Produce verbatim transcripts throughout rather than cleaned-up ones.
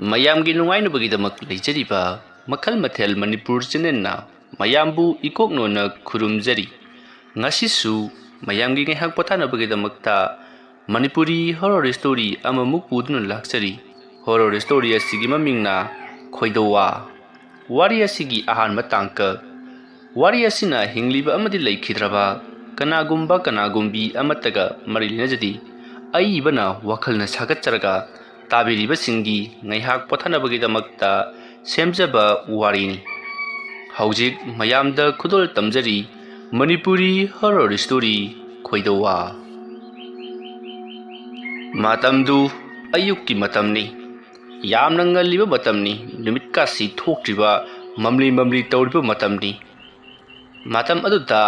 ꯃꯌꯥꯝꯒꯤ ꯅꯨꯡꯉꯥꯏꯅꯕꯒꯤꯗꯃꯛ ꯂꯩꯖꯔꯤꯕ ꯃꯈꯜ ꯃꯊꯦꯜ ꯃꯅꯤꯄꯨꯔ ꯆꯦꯅꯦꯜꯅ ꯃꯌꯥꯝꯕꯨ ꯏꯀꯣꯛ ꯅꯣꯟꯅ ꯈꯨꯔꯨꯝꯖꯔꯤ꯫ ꯉꯁꯤꯁꯨ ꯃꯌꯥꯝꯒꯤ ꯉꯥꯏꯍꯥꯛ ꯄꯣꯊꯥꯅꯕꯒꯤꯗꯃꯛꯇ ꯃꯅꯤꯄꯨꯔꯤ ꯍꯣꯔꯣꯔ ꯁ꯭ꯇꯣꯔꯤ ꯑꯃꯃꯨꯛ ꯄꯨꯗꯨꯅ ꯂꯥꯛꯆꯔꯤ꯫ ꯍꯣꯔꯣꯔ ꯁ꯭ꯇꯣꯔꯤ ꯑꯁꯤꯒꯤ ꯃꯃꯤꯡꯅ ꯈꯣꯏꯗꯧꯋꯥ꯫ ꯋꯥꯔꯤ ꯑꯁꯤꯒꯤ ꯑꯍꯥꯟꯕ ꯇꯥꯡꯀꯛ꯫ ꯋꯥꯔꯤ ꯑꯁꯤꯅ ꯍꯤꯡꯂꯤꯕ ꯑꯃꯗꯤ ꯂꯩꯈꯤꯗ꯭ꯔꯕ ꯀꯅꯥꯒꯨꯝꯕ ꯀꯅꯥꯒꯨꯝꯕꯤ ꯑꯃꯠꯇꯒ ꯃꯔꯤ ꯂꯩꯅꯖꯗꯦ꯫ ꯑꯏꯕꯅ ꯋꯥꯈꯜꯅ ꯁꯥꯒꯠꯆꯔꯒ ꯇꯥꯕꯤꯔꯤꯕꯁꯤꯡꯒꯤ ꯉꯥꯏꯍꯥꯛ ꯄꯣꯊꯥꯅꯕꯒꯤꯗꯃꯛꯇ ꯁꯦꯝꯖꯕ ꯋꯥꯔꯤꯅꯤ꯫ ꯍꯧꯖꯤꯛ ꯃꯌꯥꯝꯗ ꯈꯨꯗꯣꯜ ꯇꯝꯖꯔꯤ ꯃꯅꯤꯄꯨꯔꯤ ꯍꯣꯔꯣꯔ ꯁ꯭ꯇꯣꯔꯤ ꯈꯣꯏꯗꯧꯋꯥ꯫ ꯃꯇꯝꯗꯨ ꯑꯌꯨꯛꯀꯤ ꯃꯇꯝꯅꯤ꯫ ꯌꯥꯝꯅ ꯉꯜꯂꯤꯕ ꯃꯇꯝꯅꯤ꯫ ꯅꯨꯃꯤꯠꯀꯥꯁꯤ ꯊꯣꯛꯇ꯭ꯔꯤꯕ, ꯃꯝꯂꯤ ꯃꯝꯂꯤ ꯇꯧꯔꯤꯕ ꯃꯇꯝꯅꯤ꯫ ꯃꯇꯝ ꯑꯗꯨꯗ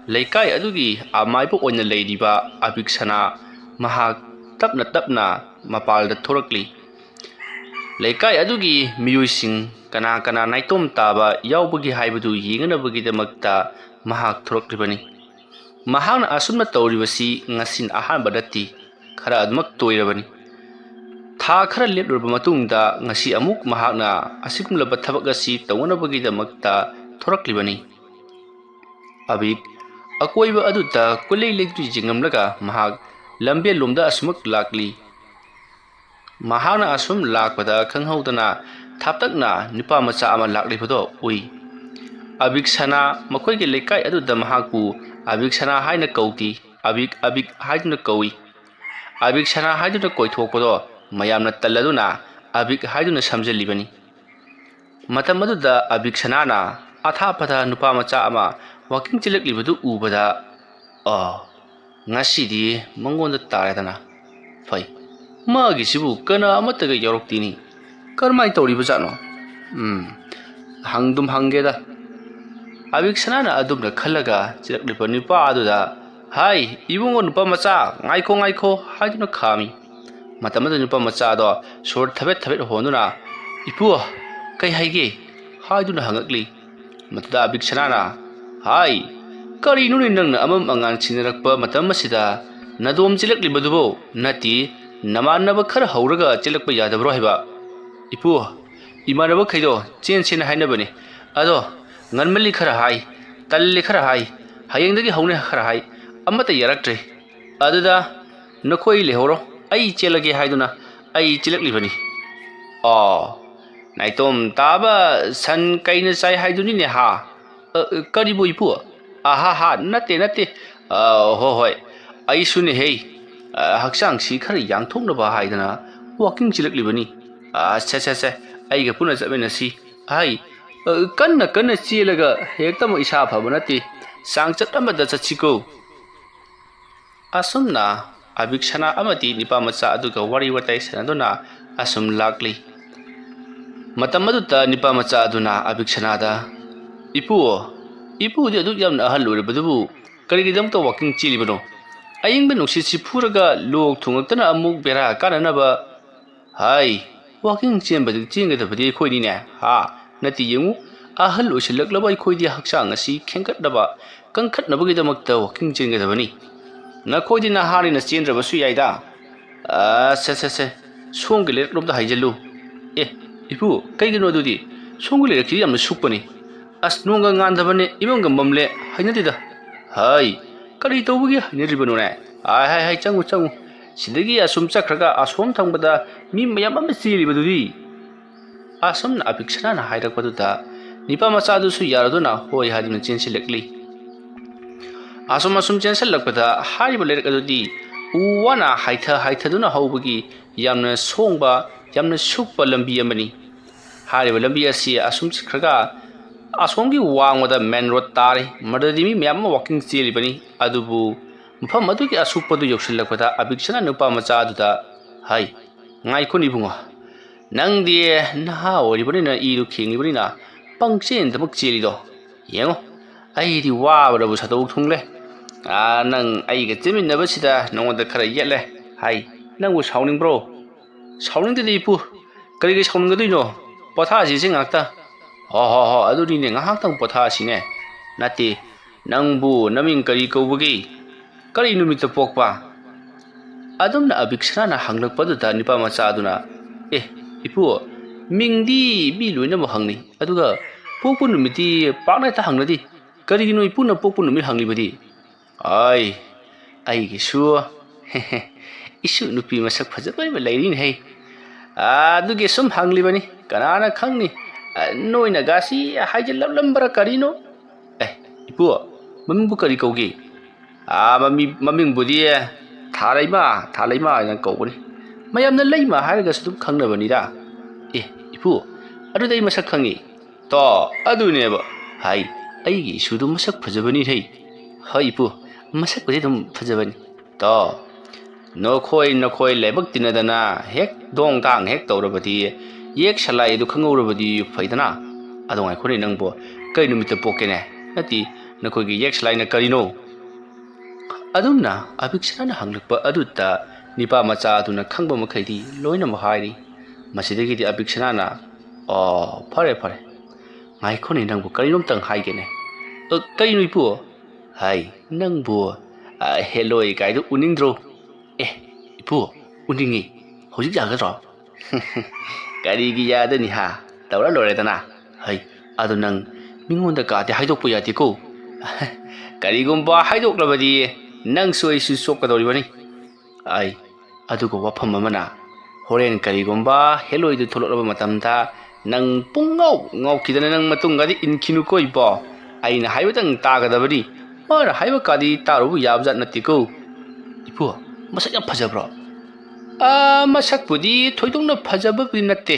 ꯂꯩꯀꯥꯏ ꯑꯗꯨꯒꯤ ꯑꯃꯥꯏꯕ ꯑꯣꯏꯅ ꯂꯩꯔꯤꯕ ꯑꯕꯤꯛꯁꯅꯥ ꯃꯍꯥꯛ ꯇꯞꯅ ꯇꯞꯅ ꯃꯄꯥꯜꯗ ꯊꯣꯔꯛꯂꯤ꯫ ꯂꯩꯀꯥꯏ ꯑꯗꯨꯒꯤ ꯃꯤꯑꯣꯏꯁꯤꯡ ꯀꯅꯥ ꯀꯅꯥ ꯅꯥꯏꯇꯣꯝ ꯇꯥꯕ ꯌꯥꯎꯕꯒꯦ ꯍꯥꯏꯕꯗꯨ ꯌꯦꯡꯅꯕꯒꯤꯗꯃꯛꯇ ꯃꯍꯥꯛ ꯊꯣꯔꯛꯂꯤꯕꯅꯤ꯫ ꯃꯍꯥꯛꯅ ꯑꯁꯨꯝꯅ ꯇꯧꯔꯤꯕꯁꯤ ꯉꯁꯤꯅ ꯑꯍꯥꯟꯕ ꯅꯠꯇꯦ, ꯈꯔ ꯑꯗꯨꯃꯛ ꯇꯣꯏꯔꯕꯅꯤ꯫ ꯊꯥ ꯈꯔ ꯂꯦꯞꯂꯨꯔꯕ ꯃꯇꯨꯡꯗ ꯉꯁꯤ ꯑꯃꯨꯛ ꯃꯍꯥꯛꯅ ꯑꯁꯤꯒꯨꯝꯂꯕ ꯊꯕꯛ ꯑꯁꯤ ꯇꯧꯅꯅꯕꯒꯤꯗꯃꯛꯇ ꯊꯣꯔꯛꯂꯤꯕꯅꯤ꯫ ꯑꯕꯤꯛ ꯑꯀꯣꯏꯕ ꯑꯗꯨꯗ ꯀꯣꯏꯂꯩ ꯂꯩꯗꯨꯅ ꯌꯦꯡꯂꯝꯂꯒ ꯃꯍꯥꯛ ꯂꯝꯕꯦꯜꯂꯣꯝꯗ ꯑꯁꯨꯃꯛ ꯂꯥꯛꯂꯤ꯫ ꯃꯍꯥꯛꯅ ꯑꯁꯨꯝ ꯂꯥꯛꯄꯗ ꯈꯪꯍꯧꯗꯅ ꯊꯥꯞꯇꯛꯅ ꯅꯨꯄꯥ ꯃꯆꯥ ꯑꯃ ꯂꯥꯛꯂꯤꯕꯗꯣ ꯎꯏ꯫ ꯑꯕꯤꯛꯁꯅꯥ ꯃꯈꯣꯏꯒꯤ ꯂꯩꯀꯥꯏ ꯑꯗꯨꯗ ꯃꯍꯥꯛꯄꯨ ꯑꯕꯤꯛꯁꯅꯥ ꯍꯥꯏꯅ ꯀꯧꯗꯦ, ꯑꯕꯤꯛ ꯑꯕꯤꯛ ꯍꯥꯏꯗꯨꯅ ꯀꯧꯏ꯫ ꯑꯕꯤꯛꯁꯅꯥ ꯍꯥꯏꯗꯨꯅ ꯀꯣꯏꯊꯣꯛꯄꯗꯣ ꯃꯌꯥꯝꯅ ꯇꯜꯂꯗꯨꯅ ꯑꯕꯤꯛ ꯍꯥꯏꯗꯨꯅ ꯁꯝꯖꯜꯂꯤꯕꯅꯤ꯫ ꯃꯇꯝ ꯑꯗꯨꯗ ꯑꯕꯤꯛꯁꯅꯥꯅ ꯑꯊꯥꯞꯄꯗ ꯅꯨꯄꯥ ꯃꯆꯥ ꯑꯃ ꯋꯥꯀꯤꯡ ꯆꯦꯜꯂꯛꯂꯤꯕꯗꯨ ꯎꯕꯗ, "ꯑꯣ, ꯉꯁꯤꯗꯤ ꯃꯉꯣꯟꯗ ꯇꯥꯔꯦꯗꯅ꯫ ꯐꯩ, ꯃꯥꯒꯤꯁꯤꯕꯨ ꯀꯅꯥ ꯑꯃꯠꯇꯒ ꯌꯥꯎꯔꯛꯇꯦꯅꯤ꯫ ꯀꯔꯝꯍꯥꯏꯅ ꯇꯧꯔꯤꯕꯖꯥꯠꯅꯣ? ꯎꯝ, ꯍꯪꯗꯨꯝ ꯍꯪꯒꯦꯗ꯫" ꯑꯕꯤꯛꯁꯅꯥꯅ ꯑꯗꯨꯝꯅ ꯈꯜꯂꯒ ꯆꯦꯜꯂꯛꯂꯤꯕ ꯅꯨꯄꯥ ꯑꯗꯨꯗ, "ꯍꯥꯏ, ꯏꯕꯨꯡꯉꯣ ꯅꯨꯄꯥ ꯃꯆꯥ, ꯉꯥꯏꯈꯣ, ꯉꯥꯏꯈꯣ" ꯍꯥꯏꯗꯨꯅ ꯈꯥꯝꯃꯤ꯫ ꯃꯇꯝ ꯑꯗꯨꯗ ꯅꯨꯄꯥ ꯃꯆꯥ ꯑꯗꯣ ꯁꯣꯔ ꯊꯕꯦꯠ ꯊꯕꯦꯠ ꯍꯣꯟꯗꯨꯅ, "ꯏꯄꯨ, ꯀꯩ ꯍꯥꯏꯒꯦ?" ꯍꯥꯏꯗꯨꯅ ꯍꯪꯉꯛꯂꯤ꯫ ꯃꯗꯨꯗ ꯑꯕꯤꯛꯁꯅꯥꯅ, "ꯍꯥꯏ, ꯀꯔꯤꯅꯣꯅꯦ ꯅꯪꯅ ꯑꯃꯝ ꯑꯉꯥꯟ ꯁꯤꯟꯅꯔꯛꯄ ꯃꯇꯝ ꯑꯁꯤꯗ ꯅꯗꯣꯝ ꯆꯦꯜꯂꯛꯂꯤꯕꯗꯨꯕꯨ? ꯅꯠꯇꯦ, ꯅꯃꯥꯟꯅꯕ ꯈꯔ ꯍꯧꯔꯒ ꯆꯦꯜꯂꯛꯄ ꯌꯥꯗꯕ꯭ꯔꯣ ꯍꯥꯏꯕ?" ꯏꯄꯨ, ꯏꯃꯥꯟꯅꯕꯈꯩꯗꯣ ꯆꯦꯟꯁꯦꯅ ꯍꯥꯏꯅꯕꯅꯤ꯫ ꯑꯗꯣ ꯉꯟꯃꯜꯂꯤ ꯈꯔ ꯍꯥꯏ, ꯇꯜꯂꯤ ꯈꯔ ꯍꯥꯏ, ꯍꯌꯦꯡꯗꯒꯤ ꯍꯧꯅꯤ ꯈꯔ ꯍꯥꯏ, ꯑꯃꯠꯇ ꯌꯥꯔꯛꯇ꯭ꯔꯦ꯫ ꯑꯗꯨꯗ ꯅꯈꯣꯏ ꯂꯩꯍꯧꯔꯣ, ꯑꯩ ꯆꯦꯜꯂꯒꯦ ꯍꯥꯏꯗꯨꯅ ꯑꯩ ꯆꯦꯜꯂꯛꯂꯤꯕꯅꯤ꯫ ꯑꯣ, ꯅꯥꯏꯇꯣꯝ ꯇꯥꯕ ꯁꯟ ꯀꯩꯅ ꯆꯥꯏ ꯍꯥꯏꯗꯨꯅꯤꯅꯦ ꯍꯥ? ꯑ, ꯀꯔꯤꯕꯨ ꯏꯄꯨ? ꯑꯍꯥ ꯍꯥ, ꯅꯠꯇꯦ ꯅꯠꯇꯦ꯫ ꯑ, ꯍꯣ ꯍꯣꯏ, ꯑꯩꯁꯨꯅꯦꯍꯦ꯫ ꯑ, ꯍꯛꯆꯥꯡꯁꯤ ꯈꯔ ꯌꯥꯡꯊꯣꯛꯅꯕ ꯍꯥꯏꯗꯅ ꯋꯥꯀꯤꯡ ꯆꯦꯜꯂꯛꯂꯤꯕꯅꯤ꯫ ꯑ, ꯁꯦ ꯁꯦ ꯁꯦ, ꯑꯩꯒ ꯄꯨꯟꯅ ꯆꯠꯃꯤꯟꯅꯁꯤ꯫ ꯍꯥꯏ, ꯑ, ꯀꯟꯅ ꯀꯟꯅ ꯆꯦꯜꯂꯒ ꯍꯦꯛꯇꯃꯛ ꯏꯁꯥ ꯐꯕ ꯅꯠꯇꯦ꯫ ꯆꯥꯡꯆꯠ ꯑꯃꯗ ꯆꯠꯁꯤꯀꯣ꯫ ꯑꯁꯨꯝꯅ ꯑꯕꯤꯛꯁꯅꯥ ꯑꯃꯗꯤ ꯅꯤꯄꯥ ꯃꯆꯥ ꯑꯗꯨꯒ ꯋꯥꯔꯤ ꯋꯥꯇꯥꯏ ꯁꯥꯟꯅꯗꯨꯅ ꯑꯁꯨꯝ ꯂꯥꯛꯂꯤ꯫ ꯃꯇꯝ ꯑꯗꯨꯗ ꯅꯤꯄꯥ ꯃꯆꯥ ꯑꯗꯨꯅ ꯑꯕꯤꯛꯁꯅꯥꯗ, "ꯏꯄꯨ, ꯏꯄꯨꯗꯤ ꯑꯗꯨꯛ ꯌꯥꯝꯅ ꯑꯍꯜ ꯑꯣꯏꯔꯕꯗꯨꯕꯨ ꯀꯔꯤꯒꯤꯗꯃꯛꯇ ꯋꯥꯀꯤꯡ ꯆꯦꯜꯂꯤꯕꯅꯣ? ꯑꯏꯪꯕ ꯅꯨꯡꯁꯤꯠꯁꯤ ꯐꯨꯔꯒ ꯂꯣꯛ ꯊꯨꯡꯉꯛꯇꯅ ꯑꯃꯨꯛ ꯕꯦꯔꯥ ꯀꯥꯅꯅꯕ꯫ ꯍꯥꯏ, ꯋꯥꯀꯤꯡ ꯆꯦꯟꯕꯗꯤ ꯆꯦꯟꯒꯗꯕꯗꯤ ꯑꯩꯈꯣꯏꯅꯤꯅꯦ, ꯍꯥ? ꯅꯠꯇꯦ, ꯌꯦꯡꯉꯨ, ꯑꯍꯜ ꯑꯣꯏꯁꯤꯜꯂꯛꯂꯕ ꯑꯩꯈꯣꯏꯗꯤ ꯍꯛꯆꯥꯡ ꯑꯁꯤ ꯈꯦꯡꯒꯠꯅꯕ, ꯀꯟꯈꯠꯅꯕꯒꯤꯗꯃꯛꯇ ꯋꯥꯀꯤꯡ ꯆꯦꯟꯒꯗꯕꯅꯤ꯫ ꯅꯈꯣꯏꯗꯤ ꯅꯍꯥꯅꯤꯅ ꯆꯦꯟꯗ꯭ꯔꯕꯁꯨ ꯌꯥꯏꯗ꯫ ꯑ, ꯁꯦ, ꯁꯦ, ꯁꯦ, ꯁꯣꯝꯒꯤ ꯂꯩꯔꯛꯂꯣꯝꯗ ꯍꯥꯏꯖꯜꯂꯨ꯫ ꯑꯦ, ꯏꯄꯨ, ꯀꯩꯒꯤꯅꯣ ꯑꯗꯨꯗꯤ? ꯁꯣꯝꯒꯤ ꯂꯩꯔꯛꯁꯤꯗꯤ ꯌꯥꯝꯅ ꯁꯨꯛꯄꯅꯤ꯫ ꯑꯁ, ꯅꯣꯡꯒ ꯉꯥꯟꯗꯕꯅꯦ, ꯏꯃꯝꯒ ꯃꯝꯂꯦ, ꯍꯩꯅꯗꯦꯗ꯫ ꯍꯥꯏ, ꯀꯔꯤ ꯇꯧꯕꯒꯤ ꯍꯩꯅꯗ꯭ꯔꯤꯕꯅꯣꯅꯦ? ꯍꯥꯏ, ꯍꯥꯏ, ꯍꯥꯏ, ꯆꯪꯉꯨ, ꯆꯪꯉꯨ꯫ ꯁꯤꯗꯒꯤ ꯑꯁꯨꯝ ꯆꯠꯈ꯭ꯔꯒ ꯑꯁꯣꯝ ꯊꯪꯕꯗ ꯃꯤ ꯃꯌꯥꯝ ꯑꯃ ꯆꯦꯜꯂꯤꯕꯗꯨꯗꯤ꯫ ꯑꯁꯨꯝꯅ ꯑꯕꯤꯛꯁꯅꯥꯅ ꯍꯥꯏꯔꯛꯄꯗꯨꯗ ꯅꯤꯄꯥ ꯃꯆꯥꯗꯨꯁꯨ ꯌꯥꯔꯗꯨꯅ ꯍꯣꯏ ꯍꯥꯏꯗꯨꯅ ꯆꯦꯟꯁꯤꯜꯂꯛꯂꯤ꯫ ꯑꯁꯨꯝ ꯑꯁꯨꯝ ꯆꯦꯟꯁꯤꯜꯂꯛꯄꯗ ꯍꯥꯏꯔꯤꯕ ꯂꯩꯔꯛ ꯑꯗꯨꯗꯤ ꯎ ꯋꯥꯅ ꯍꯥꯏꯊ ꯍꯥꯏꯊꯗꯨꯅ ꯍꯧꯕꯒꯤ ꯌꯥꯝꯅ ꯁꯣꯡꯕ, ꯌꯥꯝꯅ ꯁꯨꯛꯄ ꯂꯝꯕꯤ ꯑꯃꯅꯤ꯫ ꯍꯥꯏꯔꯤꯕ ꯂꯝꯕꯤ ꯑꯁꯤ ꯑꯁꯨꯝ ꯆꯠꯈ꯭ꯔꯒ ꯑꯁꯣꯝꯒꯤ ꯋꯥꯡꯃꯗ ꯃꯦꯟ ꯔꯣꯗ ꯇꯥꯔꯦ꯫ ꯃꯗꯨꯗꯗꯤ ꯃꯤ ꯃꯌꯥꯝ ꯑꯃ ꯋꯥꯀꯤꯡ ꯆꯦꯜꯂꯤꯕꯅꯤ꯫ ꯑꯗꯨꯕꯨ ꯃꯐꯝ ꯑꯗꯨꯒꯤ ꯑꯁꯨꯛꯄꯗꯨ ꯌꯧꯁꯤꯜꯂꯛꯄꯗ ꯑꯕꯤꯛꯁꯅ ꯅꯨꯄꯥ ꯃꯆꯥ ꯑꯗꯨꯗ, "ꯍꯥꯏ, ꯉꯥꯏꯈꯣꯅꯦ ꯏꯕꯨꯡꯉꯣ, ꯅꯪꯗꯤ ꯅꯍꯥ ꯑꯣꯏꯔꯤꯕꯅꯤꯅ, ꯏꯗꯨ ꯈꯦꯡꯉꯤꯕꯅꯤꯅ ꯄꯪꯆꯦꯟꯗꯃꯛ ꯆꯦꯜꯂꯤꯗꯣ꯫ ꯌꯦꯡꯉꯣ, ꯑꯩꯗꯤ ꯋꯥꯕꯗꯕꯨ ꯁꯥꯗꯣꯛ ꯊꯨꯡꯂꯦ꯫ ꯑꯥ, ꯅꯪ ꯑꯩꯒ ꯆꯦꯟꯃꯤꯟꯅꯕꯁꯤꯗ ꯅꯉꯣꯟꯗ ꯈꯔ ꯌꯦꯠꯂꯦ꯫ ꯍꯥꯏ, ꯅꯪꯕꯨ ꯁꯥꯎꯅꯤꯡꯕ꯭ꯔꯣ?" "ꯁꯥꯎꯅꯤꯡꯗꯦꯗ ꯏꯄꯨ, ꯀꯔꯤꯒꯤ ꯁꯥꯎꯅꯤꯡꯒꯗꯣꯏꯅꯣ? ꯄꯣꯊꯥꯁꯤꯁꯦ ꯉꯥꯛꯇ꯫" "ꯍꯣ ꯍꯣ ꯍꯣ, ꯑꯗꯨꯅꯤꯅꯦ, ꯉꯥꯏꯍꯥꯛꯇꯪ ꯄꯣꯊꯥꯁꯤꯅꯦ꯫ ꯅꯠꯇꯦ, ꯅꯪꯕꯨ ꯅꯃꯤꯡ ꯀꯔꯤ ꯀꯧꯕꯒꯦ? ꯀꯔꯤ ꯅꯨꯃꯤꯠꯇ ꯄꯣꯛꯄ?" ꯑꯗꯨꯝꯅ ꯑꯕꯤꯛꯁꯅꯥꯅ ꯍꯪꯂꯛꯄꯗꯨꯗ ꯅꯤꯄꯥ ꯃꯆꯥ ꯑꯗꯨꯅ, "ꯑꯦ, ꯏꯄꯨ, ꯃꯤꯡꯗꯤ ꯃꯤ ꯂꯣꯏꯅꯃꯛ ꯍꯪꯅꯩ, ꯑꯗꯨꯒ ꯄꯣꯛꯄ ꯅꯨꯃꯤꯠꯇꯤ ꯄꯥꯛꯅ ꯍꯦꯛꯇ ꯍꯪꯅꯗꯦ꯫ ꯀꯔꯤꯒꯤꯅꯣ ꯏꯄꯨꯅ ꯄꯣꯛꯄ ꯅꯨꯃꯤꯠ ꯍꯪꯂꯤꯕꯗꯤ? ꯑꯩ, ꯑꯩꯒꯤꯁꯨ ꯏꯁꯨ ꯅꯨꯄꯤ ꯃꯁꯛ ꯐꯖꯕ ꯑꯃ ꯂꯩꯔꯤꯅꯦꯍꯦ꯫ ꯑꯗꯨꯒꯤ ꯁꯨꯝ ꯍꯪꯂꯤꯕꯅꯤ, ꯀꯅꯥꯅ ꯈꯪꯅꯤ? ꯅꯣꯏꯅꯒꯁꯤ ꯍꯥꯏꯖꯤꯜꯂꯛꯂꯝꯕ꯭ꯔꯥ ꯀꯔꯤꯅꯣ? ꯑꯦ, ꯏꯄꯨ, ꯃꯃꯤꯡꯕꯨ ꯀꯔꯤ ꯀꯧꯒꯦ? ꯑꯥ, ꯃꯃꯤ-, ꯃꯃꯤꯡꯕꯨꯗꯤ ꯊꯥꯂꯩꯃ, ꯊꯥꯂꯩꯃ ꯍꯥꯏꯅ ꯀꯧꯕꯅꯤ꯫ ꯃꯌꯥꯝꯅ ꯂꯩꯃ ꯍꯥꯏꯔꯒꯁꯨ ꯑꯗꯨꯝ ꯈꯪꯅꯕꯅꯤꯗ꯫ ꯑꯦ, ꯏꯄꯨ, ꯑꯗꯨꯗꯤ ꯑꯩ ꯃꯁꯛ ꯈꯪꯉꯤ꯫ ꯇꯣ, ꯑꯗꯨꯅꯦꯕ꯫ ꯍꯥꯏ, ꯑꯩꯒꯤ ꯏꯁꯨꯗꯨ ꯃꯁꯛ ꯐꯖꯕꯅꯤ ꯍꯩ꯫ ꯍꯣꯏ ꯏꯄꯨ, ꯃꯁꯛꯄꯨꯗꯤ ꯑꯗꯨꯝ ꯐꯖꯕꯅꯤ꯫ ꯇꯣ, ꯅꯈꯣꯏ, ꯅꯈꯣꯏ ꯂꯥꯏꯕꯛ ꯇꯤꯟꯅꯗꯅ ꯍꯦꯛ ꯗꯣꯡ ꯗꯥꯡ ꯍꯦꯛ ꯇꯧꯔꯕꯗꯤ, ꯌꯦꯛ ꯁꯂꯥꯏ ꯑꯗꯨ ꯈꯪꯍꯧꯔꯕꯗꯤ ꯐꯩꯗꯅ꯫ ꯑꯗꯣ ꯉꯥꯏꯈꯣꯅꯦ ꯅꯪꯕꯨ, ꯀꯩ ꯅꯨꯃꯤꯠꯇ ꯄꯣꯛꯀꯦꯅꯦ? ꯅꯠꯇꯦ, ꯅꯈꯣꯏꯒꯤ ꯌꯦꯛ ꯁꯂꯥꯏꯅ ꯀꯔꯤꯅꯣ? ꯑꯗꯨꯝꯅ ꯑꯕꯤꯛꯁꯅꯥꯅ ꯍꯪꯂꯛꯄ ꯑꯗꯨꯗ ꯅꯤꯄꯥ ꯃꯆꯥ ꯑꯗꯨꯅ ꯈꯪꯕ ꯃꯈꯩꯗꯤ ꯂꯣꯏꯅꯃꯛ ꯍꯥꯏꯔꯤ꯫ ꯃꯁꯤꯗꯒꯤꯗꯤ ꯑꯕꯤꯛꯁꯅꯥꯅ, "ꯑꯣ, ꯐꯔꯦ, ꯐꯔꯦ꯫ ꯉꯥꯏꯈꯣꯅꯦ, ꯅꯪꯕꯨ ꯀꯔꯤꯅꯣꯝꯇꯪ ꯍꯥꯏꯒꯦꯅꯦ꯫" "ꯑ, ꯀꯔꯤꯅꯣ ꯏꯄꯨ?" "ꯍꯥꯏ, ꯅꯪꯕꯨ, ꯑ, ꯍꯦꯂꯣꯏ ꯀꯥꯏꯗꯨ ꯎꯅꯤꯡꯗ꯭ꯔꯣ?" "ꯑꯦ, ꯏꯄꯨ, ꯎꯅꯤꯡꯉꯤ꯫ ꯍꯧꯖꯤꯛ ꯌꯥꯒꯗ꯭ꯔꯣ?" "ꯀꯔꯤꯒꯤ ꯌꯥꯗꯅꯤ ꯍꯥ? ꯇꯧꯔ ꯂꯣꯏꯔꯦꯗꯅ꯫ ꯍꯩ, ꯑꯗꯣ ꯅꯪ ꯃꯤꯉꯣꯟꯗ ꯀꯥꯗꯤ ꯍꯥꯏꯗꯣꯛꯄ ꯌꯥꯗꯦꯀꯣ꯫ ꯀꯔꯤꯒꯨꯝꯕ ꯍꯥꯏꯗꯣꯛꯂꯕꯗꯤ ꯅꯪꯁꯨ ꯑꯩꯁꯨ ꯆꯣꯞꯀꯗꯧꯔꯤꯕꯅꯤ꯫" ꯑꯩ, ꯑꯗꯨꯒ ꯋꯥꯐꯝ ꯑꯃꯅ, ꯍꯣꯔꯦꯟ ꯀꯔꯤꯒꯨꯝꯕ ꯍꯦꯂꯣꯏꯗꯨ ꯊꯣꯛꯂꯛꯂꯕ ꯃꯇꯝꯗ ꯅꯪ ꯄꯨꯡꯉꯥꯎ ꯉꯥꯎꯈꯤꯗꯅ ꯅꯪ ꯃꯇꯨꯡꯒꯗꯤ ꯏꯟꯈꯤꯅꯨꯀꯣ ꯏꯕꯣ꯫ ꯑꯩꯅ ꯍꯥꯏꯕꯇꯪ ꯇꯥꯒꯗꯕꯅꯤ, ꯃꯥꯅ ꯍꯥꯏꯕ ꯀꯥꯗꯤ ꯇꯥꯔꯨꯕ ꯌꯥꯕꯖꯥꯠ ꯅꯠꯇꯦꯀꯣ꯫ "ꯏꯄꯨ, ꯃꯁꯛ ꯌꯥꯝ ꯐꯖꯕ꯭ꯔꯣ?" "ꯑꯥ, ꯃꯁꯛꯄꯨꯗꯤ ꯊꯣꯏꯗꯣꯛꯅ ꯐꯖꯕꯕꯨꯗꯤ ꯅꯠꯇꯦ꯫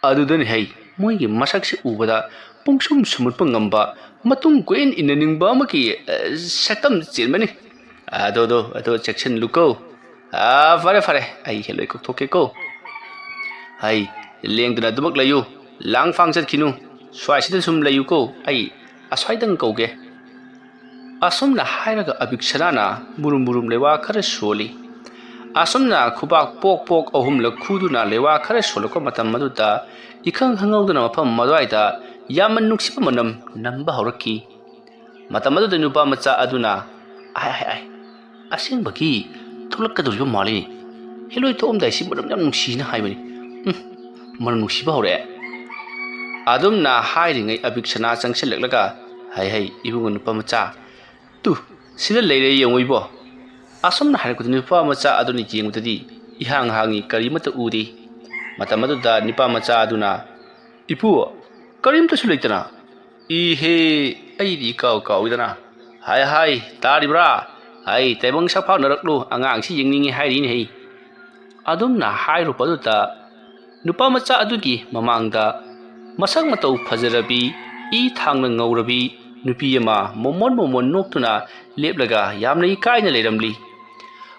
ꯑꯗꯨꯗꯅꯤ ꯍꯩ, ꯃꯣꯏꯒꯤ ꯃꯁꯛꯁꯤ ꯎꯕꯗ ꯄꯨꯡꯁꯨꯝ ꯁꯨꯝꯍꯠꯄ ꯉꯝꯕ, ꯃꯇꯨꯡ ꯀꯣꯏꯏꯟ ꯏꯟꯅꯅꯤꯡꯕ ꯑꯃꯒꯤ, ꯑ, ꯁꯛꯇꯝ ꯆꯦꯟꯕꯅꯤ꯫ ꯑꯗꯣ, ꯑꯗꯣ, ꯑꯗꯣ ꯆꯦꯛꯁꯤꯟꯂꯨꯀꯣ꯫ ꯑꯥ, ꯐꯔꯦ, ꯐꯔꯦ, ꯑꯩ ꯍꯦꯂꯣꯏ ꯀꯧꯊꯣꯛꯀꯦꯀꯣ꯫ ꯍꯩ, ꯂꯦꯡꯗꯅ ꯑꯗꯨꯃꯛ ꯂꯩꯌꯨ, ꯂꯥꯡ ꯐꯥꯡ ꯆꯠꯈꯤꯅꯨ, ꯁ꯭ꯋꯥꯏꯁꯤꯗ ꯁꯨꯝ ꯂꯩꯌꯨꯀꯣ, ꯑꯩ ꯑꯁ꯭ꯋꯥꯏꯗꯪ ꯀꯧꯒꯦ꯫" ꯑꯁꯨꯝꯅ ꯍꯥꯏꯔꯒ ꯑꯕꯤꯛꯁꯅꯥꯅ ꯃꯨꯔꯨꯝ ꯃꯨꯔꯨꯝ ꯂꯩꯋꯥ ꯈꯔ ꯁꯣꯜꯂꯤ꯫ ꯑꯁꯨꯝꯅ ꯈꯨꯕꯥꯛ ꯄꯣꯛ ꯄꯣꯛ ꯑꯍꯨꯝꯂꯛ ꯈꯨꯗꯨꯅ ꯂꯩꯋꯥ ꯈꯔ ꯁꯣꯜꯂꯛꯄ ꯃꯇꯝ ꯑꯗꯨꯗ ꯏꯈꯪ ꯈꯪꯍꯧꯗꯅ ꯃꯐꯝ ꯑꯗꯨꯋꯥꯏꯗ ꯌꯥꯝꯅ ꯅꯨꯡꯁꯤꯕ ꯃꯅꯝ ꯅꯝꯕ ꯍꯧꯔꯛꯈꯤ꯫ ꯃꯇꯝ ꯑꯗꯨꯗ ꯅꯨꯄꯥ ꯃꯆꯥ ꯑꯗꯨꯅ, "ꯑꯥꯏ, ꯑꯥꯏ, ꯑꯥꯏ, ꯑꯁꯦꯡꯕꯒꯤ ꯊꯣꯛꯂꯛꯀꯗꯧꯔꯤꯕ ꯃꯥꯜꯂꯤ꯫ ꯍꯦꯂꯣꯏ ꯊꯣꯛꯑꯝꯗꯥꯏꯁꯤ ꯃꯅꯝ ꯌꯥꯝ ꯅꯨꯡꯁꯤꯅ ꯍꯥꯏꯕꯅꯤ꯫ ꯎꯝ, ꯃꯅꯝ ꯅꯨꯡꯁꯤꯕ ꯍꯧꯔꯛꯑꯦ꯫ ꯑꯗꯨꯝꯅ ꯍꯥꯏꯔꯤꯉꯩ ꯑꯕꯤꯛꯁꯅꯥ ꯆꯪꯁꯤꯜꯂꯛꯂꯒ, "ꯍꯩ ꯍꯩ, ꯏꯕꯨꯡꯉꯣ ꯅꯨꯄꯥ ꯃꯆꯥ, ꯇꯨ, ꯁꯤꯗ ꯂꯩꯔꯦ ꯌꯦꯡꯉꯣ ꯏꯕꯣ꯫" ꯑꯁꯨꯝꯅ ꯍꯥꯏꯔꯛꯄꯗ ꯅꯨꯄꯥ ꯃꯆꯥ ꯑꯗꯨꯅ ꯌꯦꯡꯕꯗꯗꯤ ꯏꯍꯥꯡ ꯍꯥꯡꯉꯤ, ꯀꯔꯤꯃꯠꯇ ꯎꯗꯦ꯫ ꯃꯇꯝ ꯑꯗꯨꯗ ꯅꯨꯄꯥ ꯃꯆꯥ ꯑꯗꯨꯅ, "ꯏꯄꯨ, ꯀꯔꯤꯝꯇꯁꯨ ꯂꯩꯇꯅ?" "ꯏꯍꯦ, ꯑꯩꯗꯤ ꯏꯀꯥꯎ ꯀꯥꯎꯏꯗꯅ꯫" "ꯍꯥꯏ ꯍꯥꯏ, ꯇꯥꯔꯤꯕ꯭ꯔꯥ? ꯍꯥꯏ, ꯇꯥꯏꯕꯪ ꯁꯛꯐꯥꯎꯅꯔꯛꯂꯨ, ꯑꯉꯥꯡꯁꯤ ꯌꯦꯡꯅꯤꯡꯉꯤ ꯍꯥꯏꯔꯤꯅꯦ ꯍꯩ꯫" ꯑꯗꯨꯝꯅ ꯍꯥꯏꯔꯨꯕꯗꯨꯗ ꯅꯨꯄꯥ ꯃꯆꯥ ꯑꯗꯨꯒꯤ ꯃꯃꯥꯡꯗ ꯃꯁꯛ ꯃꯇꯧ ꯐꯖꯔꯕꯤ, ꯏ ꯊꯥꯡꯅ ꯉꯧꯔꯕꯤ ꯅꯨꯄꯤ ꯑꯃ ꯃꯣꯃꯣꯟ ꯃꯣꯃꯣꯟ ꯅꯣꯛꯇꯨꯅ ꯂꯦꯞꯂꯒ ꯌꯥꯝꯅ ꯏꯀꯥꯏꯅ ꯂꯩꯔꯝꯂꯤ꯫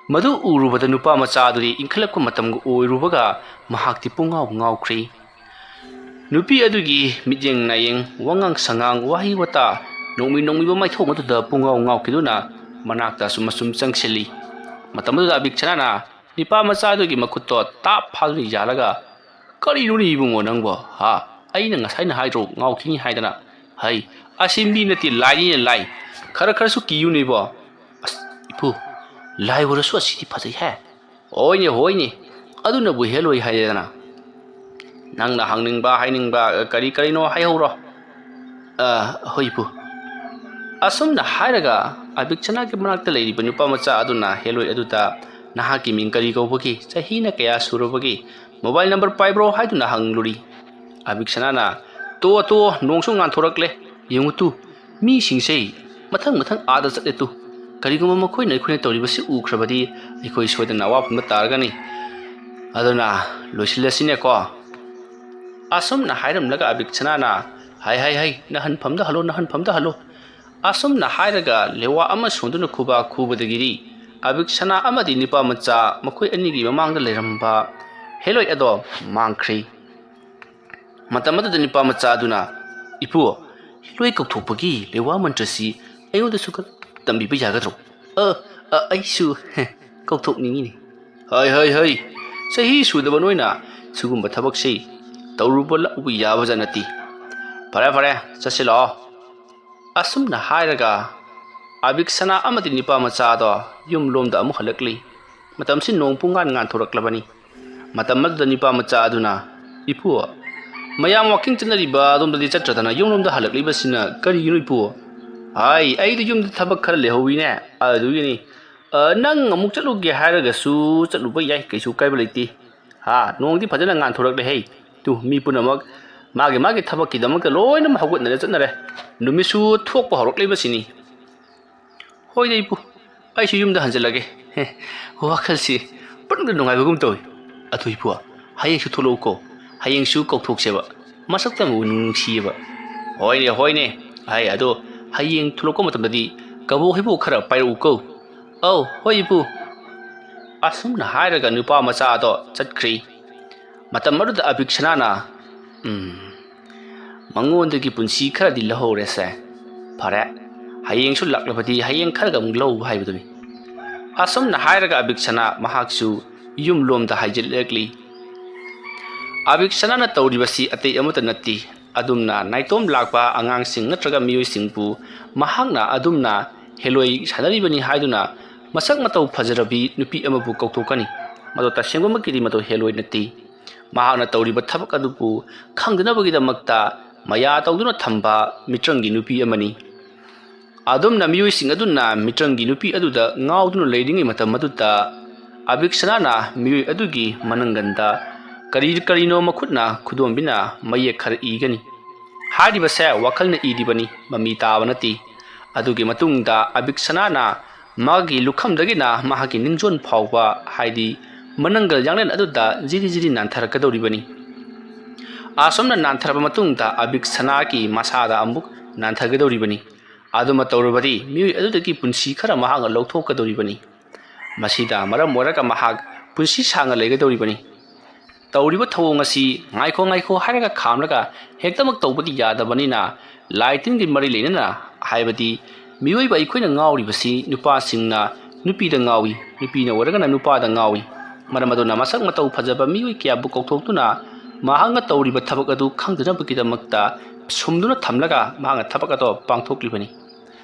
ꯃꯗꯨ ꯎꯔꯨꯕꯗ ꯅꯨꯄꯥ ꯃꯆꯥ ꯑꯗꯨꯗꯤ ꯏꯟꯈꯠꯂꯛꯄ ꯃꯇꯝꯒ ꯑꯣꯏꯔꯨꯕꯒ ꯃꯍꯥꯛꯇꯤ ꯄꯨꯡꯉꯥꯎ ꯉꯥꯎꯈ꯭ꯔꯤ꯫ ꯅꯨꯄꯤ ꯑꯗꯨꯒꯤ ꯃꯤꯠꯌꯦꯡ ꯅꯥꯌꯦꯡ, ꯋꯥꯉꯥꯡ ꯁꯉꯥꯡ, ꯋꯥꯍꯩ ꯋꯥꯇꯥ, ꯅꯣꯡꯃꯤ ꯅꯣꯡꯃꯤꯕ ꯃꯥꯏꯊꯣꯡ ꯑꯗꯨꯗ ꯄꯨꯡꯉꯥꯎ ꯉꯥꯎꯈꯤꯗꯨꯅ ꯃꯅꯥꯛꯇ ꯑꯁꯨꯝ ꯑꯁꯨꯝ ꯆꯪꯁꯤꯜꯂꯤ꯫ ꯃꯇꯝ ꯑꯗꯨꯗ ꯑꯕꯤꯛꯁꯅꯥꯅ ꯅꯨꯄꯥ ꯃꯆꯥ ꯑꯗꯨꯒꯤ ꯃꯈꯨꯠꯇꯣ ꯇꯥꯞ ꯐꯥꯗꯨꯅ ꯌꯥꯜꯂꯒ, "ꯀꯔꯤꯅꯣꯅꯦ ꯏꯕꯨꯡꯉꯣ ꯅꯪꯕꯣ? ꯍꯥ? ꯑꯩꯅ ꯉꯁꯥꯏꯅ ꯍꯥꯏꯗ꯭ꯔꯣ ꯉꯥꯎꯈꯤꯅꯤ ꯍꯥꯏꯗꯅ? ꯍꯩ, ꯑꯁꯤ ꯃꯤ ꯅꯠꯇꯦ, ꯂꯥꯏꯅꯤꯅꯦ, ꯂꯥꯏ꯫ ꯈꯔ ꯈꯔꯁꯨ ꯀꯤꯌꯨꯅꯦ ꯏꯕꯣ꯫" "ꯑꯁ, ꯏꯄꯨ, ꯂꯥꯏ ꯑꯣꯏꯔꯁꯨ ꯑꯁꯤꯗꯤ ꯐꯖꯩ ꯍꯦ꯫" "ꯍꯣꯏꯅꯦ, ꯍꯣꯏꯅꯦ, ꯑꯗꯨꯅꯕꯨ ꯍꯦꯜꯂꯣꯏ ꯍꯥꯏꯗꯅ꯫ ꯅꯪꯅ ꯍꯪꯅꯤꯡꯕ, ꯍꯥꯏꯅꯤꯡꯕ ꯀꯔꯤ ꯀꯔꯤꯅꯣ ꯍꯥꯏꯍꯧꯔꯣ꯫" "ꯑ, ꯍꯣꯏ, ꯏꯄꯨ꯫" ꯑꯁꯨꯝꯅ ꯍꯥꯏꯔꯒ ꯑꯕꯤꯛꯁꯅꯥꯒꯤ ꯃꯅꯥꯛꯇ ꯂꯩꯔꯤꯕ ꯅꯨꯄꯥ ꯃꯆꯥ ꯑꯗꯨꯅ ꯍꯦꯜꯂꯣꯏ ꯑꯗꯨꯗ, "ꯅꯍꯥꯛꯀꯤ ꯃꯤꯡ ꯀꯔꯤ ꯀꯧꯕꯒꯦ? ꯆꯍꯤꯅ ꯀꯌꯥ ꯁꯨꯔꯕꯒꯦ? Mobile number ꯄꯥꯏꯕ꯭ꯔꯣ?" ꯍꯥꯏꯗꯨꯅ ꯍꯪꯂꯨꯔꯤ꯫ ꯑꯕꯤꯛꯁꯅꯥꯅ, "ꯇꯣ, ꯇꯣ, ꯅꯣꯡꯁꯨ ꯉꯥꯟꯊꯣꯔꯛꯂꯦ꯫ ꯌꯦꯡꯉꯨ ꯇꯨ, ꯃꯤꯁꯤꯡꯁꯦ ꯃꯊꯪ ꯃꯊꯪ ꯑꯥꯗ ꯆꯠꯂꯦ ꯇꯨ꯫ ꯀꯔꯤꯒꯨꯝꯕ ꯃꯈꯣꯏꯅ ꯑꯩꯈꯣꯏꯅ ꯇꯧꯔꯤꯕꯁꯤ ꯎꯈ꯭ꯔꯕꯗꯤ ꯑꯩꯈꯣꯏ ꯁꯣꯏꯗꯅ ꯑꯋꯥꯐꯝꯗ ꯇꯥꯔꯒꯅꯤ꯫ ꯑꯗꯨꯅ ꯂꯣꯏꯁꯤꯜꯂꯁꯤꯅꯦꯀꯣ꯫" ꯑꯁꯨꯝꯅ ꯍꯥꯏꯔꯝꯂꯒ ꯑꯕꯤꯛꯁꯅꯥꯅ, "ꯍꯥꯏ, ꯍꯥꯏ, ꯍꯥꯏ, ꯅꯍꯟꯐꯝꯗ ꯍꯜꯂꯣ, ꯅꯍꯟꯐꯝꯗ ꯍꯜꯂꯣ꯫" ꯑꯁꯨꯝꯅ ꯍꯥꯏꯔꯒ ꯂꯦꯋꯥ ꯑꯃ ꯁꯣꯟꯗꯨꯅ ꯈꯨꯕꯥꯛ ꯈꯨꯕꯗꯒꯤꯗꯤ ꯑꯕꯤꯛꯁꯅꯥ ꯑꯃꯗꯤ ꯅꯨꯄꯥ ꯃꯆꯥ ꯃꯈꯣꯏ ꯑꯅꯤꯒꯤ ꯃꯃꯥꯡꯗ ꯂꯩꯔꯝꯕ ꯍꯦꯂꯣꯏ ꯑꯗꯣ ꯃꯥꯡꯈ꯭ꯔꯦ꯫ ꯃꯇꯝ ꯑꯗꯨꯗ ꯅꯨꯄꯥ ꯃꯆꯥ ꯑꯗꯨꯅ, "ꯏꯄꯨ, ꯍꯦꯂꯣꯏ ꯀꯧꯊꯣꯛꯄꯒꯤ ꯂꯦꯋꯥ ꯃꯟꯇ꯭ꯔꯁꯤ ꯑꯩꯉꯣꯟꯗꯁꯨ ꯈꯔ ꯇꯝꯕꯤꯕ ꯌꯥꯒꯗ꯭ꯔꯣ? ꯑ, ꯑ, ꯑꯩꯁꯨ ꯀꯧꯊꯣꯛꯅꯤꯡꯉꯤꯅꯦ꯫" "ꯍꯩ, ꯍꯩ, ꯍꯩ, ꯆꯍꯤ ꯁꯨꯗꯕ ꯅꯣꯏꯅ ꯁꯤꯒꯨꯝꯕ ꯊꯕꯛꯁꯤ ꯇꯧꯔꯨꯕ ꯂꯥꯛꯎꯕ ꯌꯥꯕꯖꯥꯠ ꯅꯠꯇꯦ꯫ ꯐꯔꯦ, ꯐꯔꯦ, ꯆꯠꯁꯤ ꯂꯥꯛꯑꯣ꯫" ꯑꯁꯨꯝꯅ ꯍꯥꯏꯔꯒ ꯑꯕꯤꯛꯁꯅꯥ ꯑꯃꯗꯤ ꯅꯨꯄꯥ ꯃꯆꯥꯗꯣ ꯌꯨꯝꯂꯣꯝꯗ ꯑꯃꯨꯛ ꯍꯜꯂꯛꯂꯤ꯫ ꯃꯇꯝꯁꯤ ꯅꯣꯡ ꯄꯨꯡꯉꯥꯟ ꯉꯥꯟꯊꯣꯔꯛꯂꯕꯅꯤ꯫ ꯃꯇꯝ ꯑꯗꯨꯗ ꯅꯨꯄꯥ ꯃꯆꯥ ꯑꯗꯨꯅ, ꯏꯄꯨ, ꯃꯌꯥꯝ ꯋꯥꯀꯤꯡ ꯆꯠꯅꯔꯤꯕ ꯑꯗꯣꯝꯗꯗꯤ ꯆꯠꯇ꯭ꯔꯗꯅ ꯌꯨꯝꯂꯣꯝꯗ ꯍꯜꯂꯛꯂꯤꯕꯁꯤꯅ ꯀꯔꯤꯒꯤꯅꯣ ꯏꯄꯨ? ꯍꯥꯏ, ꯑꯩꯗꯤ ꯌꯨꯝꯗ ꯊꯕꯛ ꯈꯔ ꯂꯩꯍꯧꯋꯤꯅꯦ, ꯑꯗꯨꯒꯤꯅꯤ꯫ ꯑ, ꯅꯪ ꯑꯃꯨꯛ ꯆꯠꯂꯨꯒꯦ ꯍꯥꯏꯔꯒꯁꯨ ꯆꯠꯂꯨꯕ ꯌꯥꯏ, ꯀꯩꯁꯨ ꯀꯥꯏꯕ ꯂꯩꯇꯦ꯫ ꯍꯥ, ꯅꯣꯡꯗꯤ ꯐꯖꯅ ꯉꯥꯟꯊꯣꯔꯛꯂꯦ ꯍꯩ꯫ ꯇꯨ, ꯃꯤ ꯄꯨꯝꯅꯃꯛ ꯃꯥꯒꯤ ꯃꯥꯒꯤ ꯊꯕꯛꯀꯤꯗꯃꯛꯇ ꯂꯣꯏꯅꯃꯛ ꯍꯧꯒꯠꯅꯔ ꯆꯠꯅꯔꯦ꯫ ꯅꯨꯃꯤꯠꯁꯨ ꯊꯣꯛꯄ ꯍꯧꯔꯛꯂꯤꯕꯁꯤꯅꯤ꯫ ꯍꯣꯏꯗ ꯏꯄꯨ, ꯑꯩꯁꯨ ꯌꯨꯝꯗ ꯍꯟꯖꯤꯜꯂꯒꯦ꯫ ꯍꯦ, ꯋꯥꯈꯜꯁꯤ ꯄꯨꯛꯅꯤꯡꯗ ꯅꯨꯡꯉꯥꯏꯕꯒꯨꯝ ꯇꯧꯏ꯫ ꯑꯗꯨ ꯏꯄꯨ, ꯍꯌꯦꯡꯁꯨ ꯊꯣꯛꯂꯛꯎꯀꯣ꯫ ꯍꯌꯦꯡꯁꯨ ꯀꯧꯊꯣꯛꯁꯦꯕ꯫ ꯃꯁꯛꯇ ꯑꯃꯨꯛ ꯅꯨꯡꯁꯤꯌꯦꯕ꯫ ꯍꯣꯏꯅꯦ, ꯍꯣꯏꯅꯦ꯫ ꯍꯥꯏ ꯑꯗꯣ, ꯍꯌꯦꯡ ꯊꯣꯛꯂꯛꯄ ꯃꯇꯝꯗꯗꯤ ꯀꯕꯣꯛ ꯍꯩꯕꯣꯛ ꯈꯔ ꯄꯥꯏꯔꯛꯎꯀꯣ꯫ ꯑꯧ, ꯍꯣꯏ ꯏꯄꯨ꯫ ꯑꯁꯨꯝꯅ ꯍꯥꯏꯔꯒ ꯅꯨꯄꯥ ꯃꯆꯥ ꯑꯗꯣ ꯆꯠꯈ꯭ꯔꯤ꯫ ꯃꯇꯝ ꯑꯗꯨꯗ ꯑꯕꯤꯛꯁꯅꯥꯅ, "ꯎꯝ, ꯃꯉꯣꯟꯗꯒꯤ ꯄꯨꯟꯁꯤ ꯈꯔꯗꯤ ꯂꯧꯍꯧꯔꯦꯁꯦ꯫ ꯐꯔꯦ, ꯍꯌꯦꯡꯁꯨ ꯂꯥꯛꯂꯕꯗꯤ ꯍꯌꯦꯡ ꯈꯔꯒ ꯑꯃꯨꯛ ꯂꯧ" ꯍꯥꯏꯕꯗꯨꯅꯤ꯫ ꯑꯁꯨꯝꯅ ꯍꯥꯏꯔꯒ ꯑꯕꯤꯛꯁꯅꯥ ꯃꯍꯥꯛꯁꯨ ꯌꯨꯝꯂꯣꯝꯗ ꯍꯥꯏꯖꯤꯜꯂꯛꯂꯤ꯫ ꯑꯕꯤꯛꯁꯅꯥꯅ ꯇꯧꯔꯤꯕꯁꯤ ꯑꯇꯩ ꯑꯃꯠꯇ ꯅꯠꯇꯦ꯫ ꯑꯗꯨꯝꯅ ꯅꯥꯏꯇꯣꯝ ꯂꯥꯛꯄ ꯑꯉꯥꯡꯁꯤꯡ ꯅꯠꯇ꯭ꯔꯒ ꯃꯤꯑꯣꯏꯁꯤꯡꯕꯨ ꯃꯍꯥꯛꯅ ꯑꯗꯨꯝꯅ ꯍꯦꯂꯣꯏ ꯁꯥꯟꯅꯔꯤꯕꯅꯤ ꯍꯥꯏꯗꯨꯅ ꯃꯁꯛ ꯃꯇꯧ ꯐꯖꯔꯕꯤ ꯅꯨꯄꯤ ꯑꯃꯕꯨ ꯀꯧꯊꯣꯛꯀꯅꯤ꯫ ꯃꯗꯨ ꯇꯁꯦꯡꯕꯃꯛꯀꯤꯗꯤ ꯃꯗꯨ ꯍꯦꯂꯣꯏ ꯅꯠꯇꯦ꯫ ꯃꯍꯥꯛꯅ ꯇꯧꯔꯤꯕ ꯊꯕꯛ ꯑꯗꯨꯕꯨ ꯈꯪꯗꯅꯕꯒꯤꯗꯃꯛꯇ ꯃꯌꯥ ꯇꯧꯗꯨꯅ ꯊꯝꯕ ꯃꯤꯇ꯭ꯔꯪꯒꯤ ꯅꯨꯄꯤ ꯑꯃꯅꯤ꯫ ꯑꯗꯨꯝꯅ ꯃꯤꯑꯣꯏꯁꯤꯡ ꯑꯗꯨꯅ ꯃꯤꯇ꯭ꯔꯪꯒꯤ ꯅꯨꯄꯤ ꯑꯗꯨꯗ ꯉꯥꯎꯗꯨꯅ ꯂꯩꯔꯤꯉꯩ ꯃꯇꯝ ꯑꯗꯨꯗ ꯑꯕꯤꯛꯁꯅꯥꯅ ꯃꯤꯑꯣꯏ ꯑꯗꯨꯒꯤ ꯃꯅꯪꯒꯟꯗ ꯀꯔꯤ ꯀꯔꯤꯅꯣ ꯃꯈꯨꯠꯅ ꯈꯨꯗꯣꯝꯕꯤꯅ ꯃꯌꯦꯛ ꯈꯔ ꯏꯒꯅꯤ꯫ ꯍꯥꯏꯔꯤꯕꯁꯦ ꯋꯥꯈꯜꯅ ꯏꯔꯤꯕꯅꯤ, ꯃꯃꯤ ꯇꯥꯕ ꯅꯠꯇꯦ꯫ ꯑꯗꯨꯒꯤ ꯃꯇꯨꯡꯗ ꯑꯕꯤꯛꯁꯅꯥꯅ ꯃꯥꯒꯤ ꯂꯨꯈꯝꯗꯒꯤꯅ ꯃꯍꯥꯛꯀꯤ ꯅꯤꯡꯖꯣꯟ ꯐꯥꯎꯕ, ꯍꯥꯏꯗꯤ ꯃꯅꯪꯒꯜ ꯌꯥꯡꯂꯦꯟ ꯑꯗꯨꯗ ꯖꯤꯔꯤ ꯖꯤꯔꯤ ꯅꯥꯟꯊꯔꯛꯀꯗꯧꯔꯤꯕꯅꯤ꯫ ꯑꯁꯨꯝꯅ ꯅꯥꯟꯊꯔꯕ ꯃꯇꯨꯡꯗ ꯑꯕꯤꯛꯁꯅꯥꯒꯤ ꯃꯁꯥꯗ ꯑꯃꯨꯛ ꯅꯥꯟꯊꯒꯗꯧꯔꯤꯕꯅꯤ꯫ ꯑꯗꯨꯃ ꯇꯧꯔꯕꯗꯤ ꯃꯤꯑꯣꯏ ꯑꯗꯨꯗꯒꯤ ꯄꯨꯟꯁꯤ ꯈꯔ ꯃꯍꯥꯛꯅ ꯂꯧꯊꯣꯛꯀꯗꯧꯔꯤꯕꯅꯤ꯫ ꯃꯁꯤꯗ ꯃꯔꯝ ꯑꯣꯏꯔꯒ ꯃꯍꯥꯛ ꯄꯨꯟꯁꯤ ꯁꯥꯡꯅ ꯂꯩꯒꯗꯧꯔꯤꯕꯅꯤ꯫ ꯇꯧꯔꯤꯕ ꯊꯧꯑꯣꯡ ꯑꯁꯤ ꯉꯥꯏꯈꯣ ꯉꯥꯏꯈꯣ ꯍꯥꯏꯔꯒ ꯈꯥꯝꯂꯒ ꯍꯦꯛꯇꯃꯛ ꯇꯧꯕꯗꯤ ꯌꯥꯗꯕꯅꯤꯅ, ꯂꯥꯏ ꯇꯤꯟꯒꯤ ꯃꯔꯤ ꯂꯩꯅꯅ, ꯍꯥꯏꯕꯗꯤ ꯃꯤꯑꯣꯏꯕ ꯑꯩꯈꯣꯏꯅ ꯉꯥꯎꯔꯤꯕꯁꯤ ꯅꯨꯄꯥꯁꯤꯡꯅ ꯅꯨꯄꯤꯗ ꯉꯥꯎꯏ, ꯅꯨꯄꯤꯅ ꯑꯣꯏꯔꯒꯅ ꯅꯨꯄꯥꯗ ꯉꯥꯎꯏ꯫ ꯃꯔꯝ ꯑꯗꯨꯅ ꯃꯁꯛ ꯃꯇꯧ ꯐꯖꯕ ꯃꯤꯑꯣꯏ ꯀꯌꯥꯕꯨ ꯀꯧꯊꯣꯛꯇꯨꯅ ꯃꯍꯥꯛꯅ ꯇꯧꯔꯤꯕ ꯊꯕꯛ ꯑꯗꯨ ꯈꯪꯗꯅꯕꯒꯤꯗꯃꯛꯇ ꯁꯨꯝꯗꯨꯅ ꯊꯝꯂꯒ ꯃꯍꯥꯛꯅ ꯊꯕꯛ ꯑꯗꯨ ꯄꯥꯡꯊꯣꯛꯂꯤꯕꯅꯤ꯫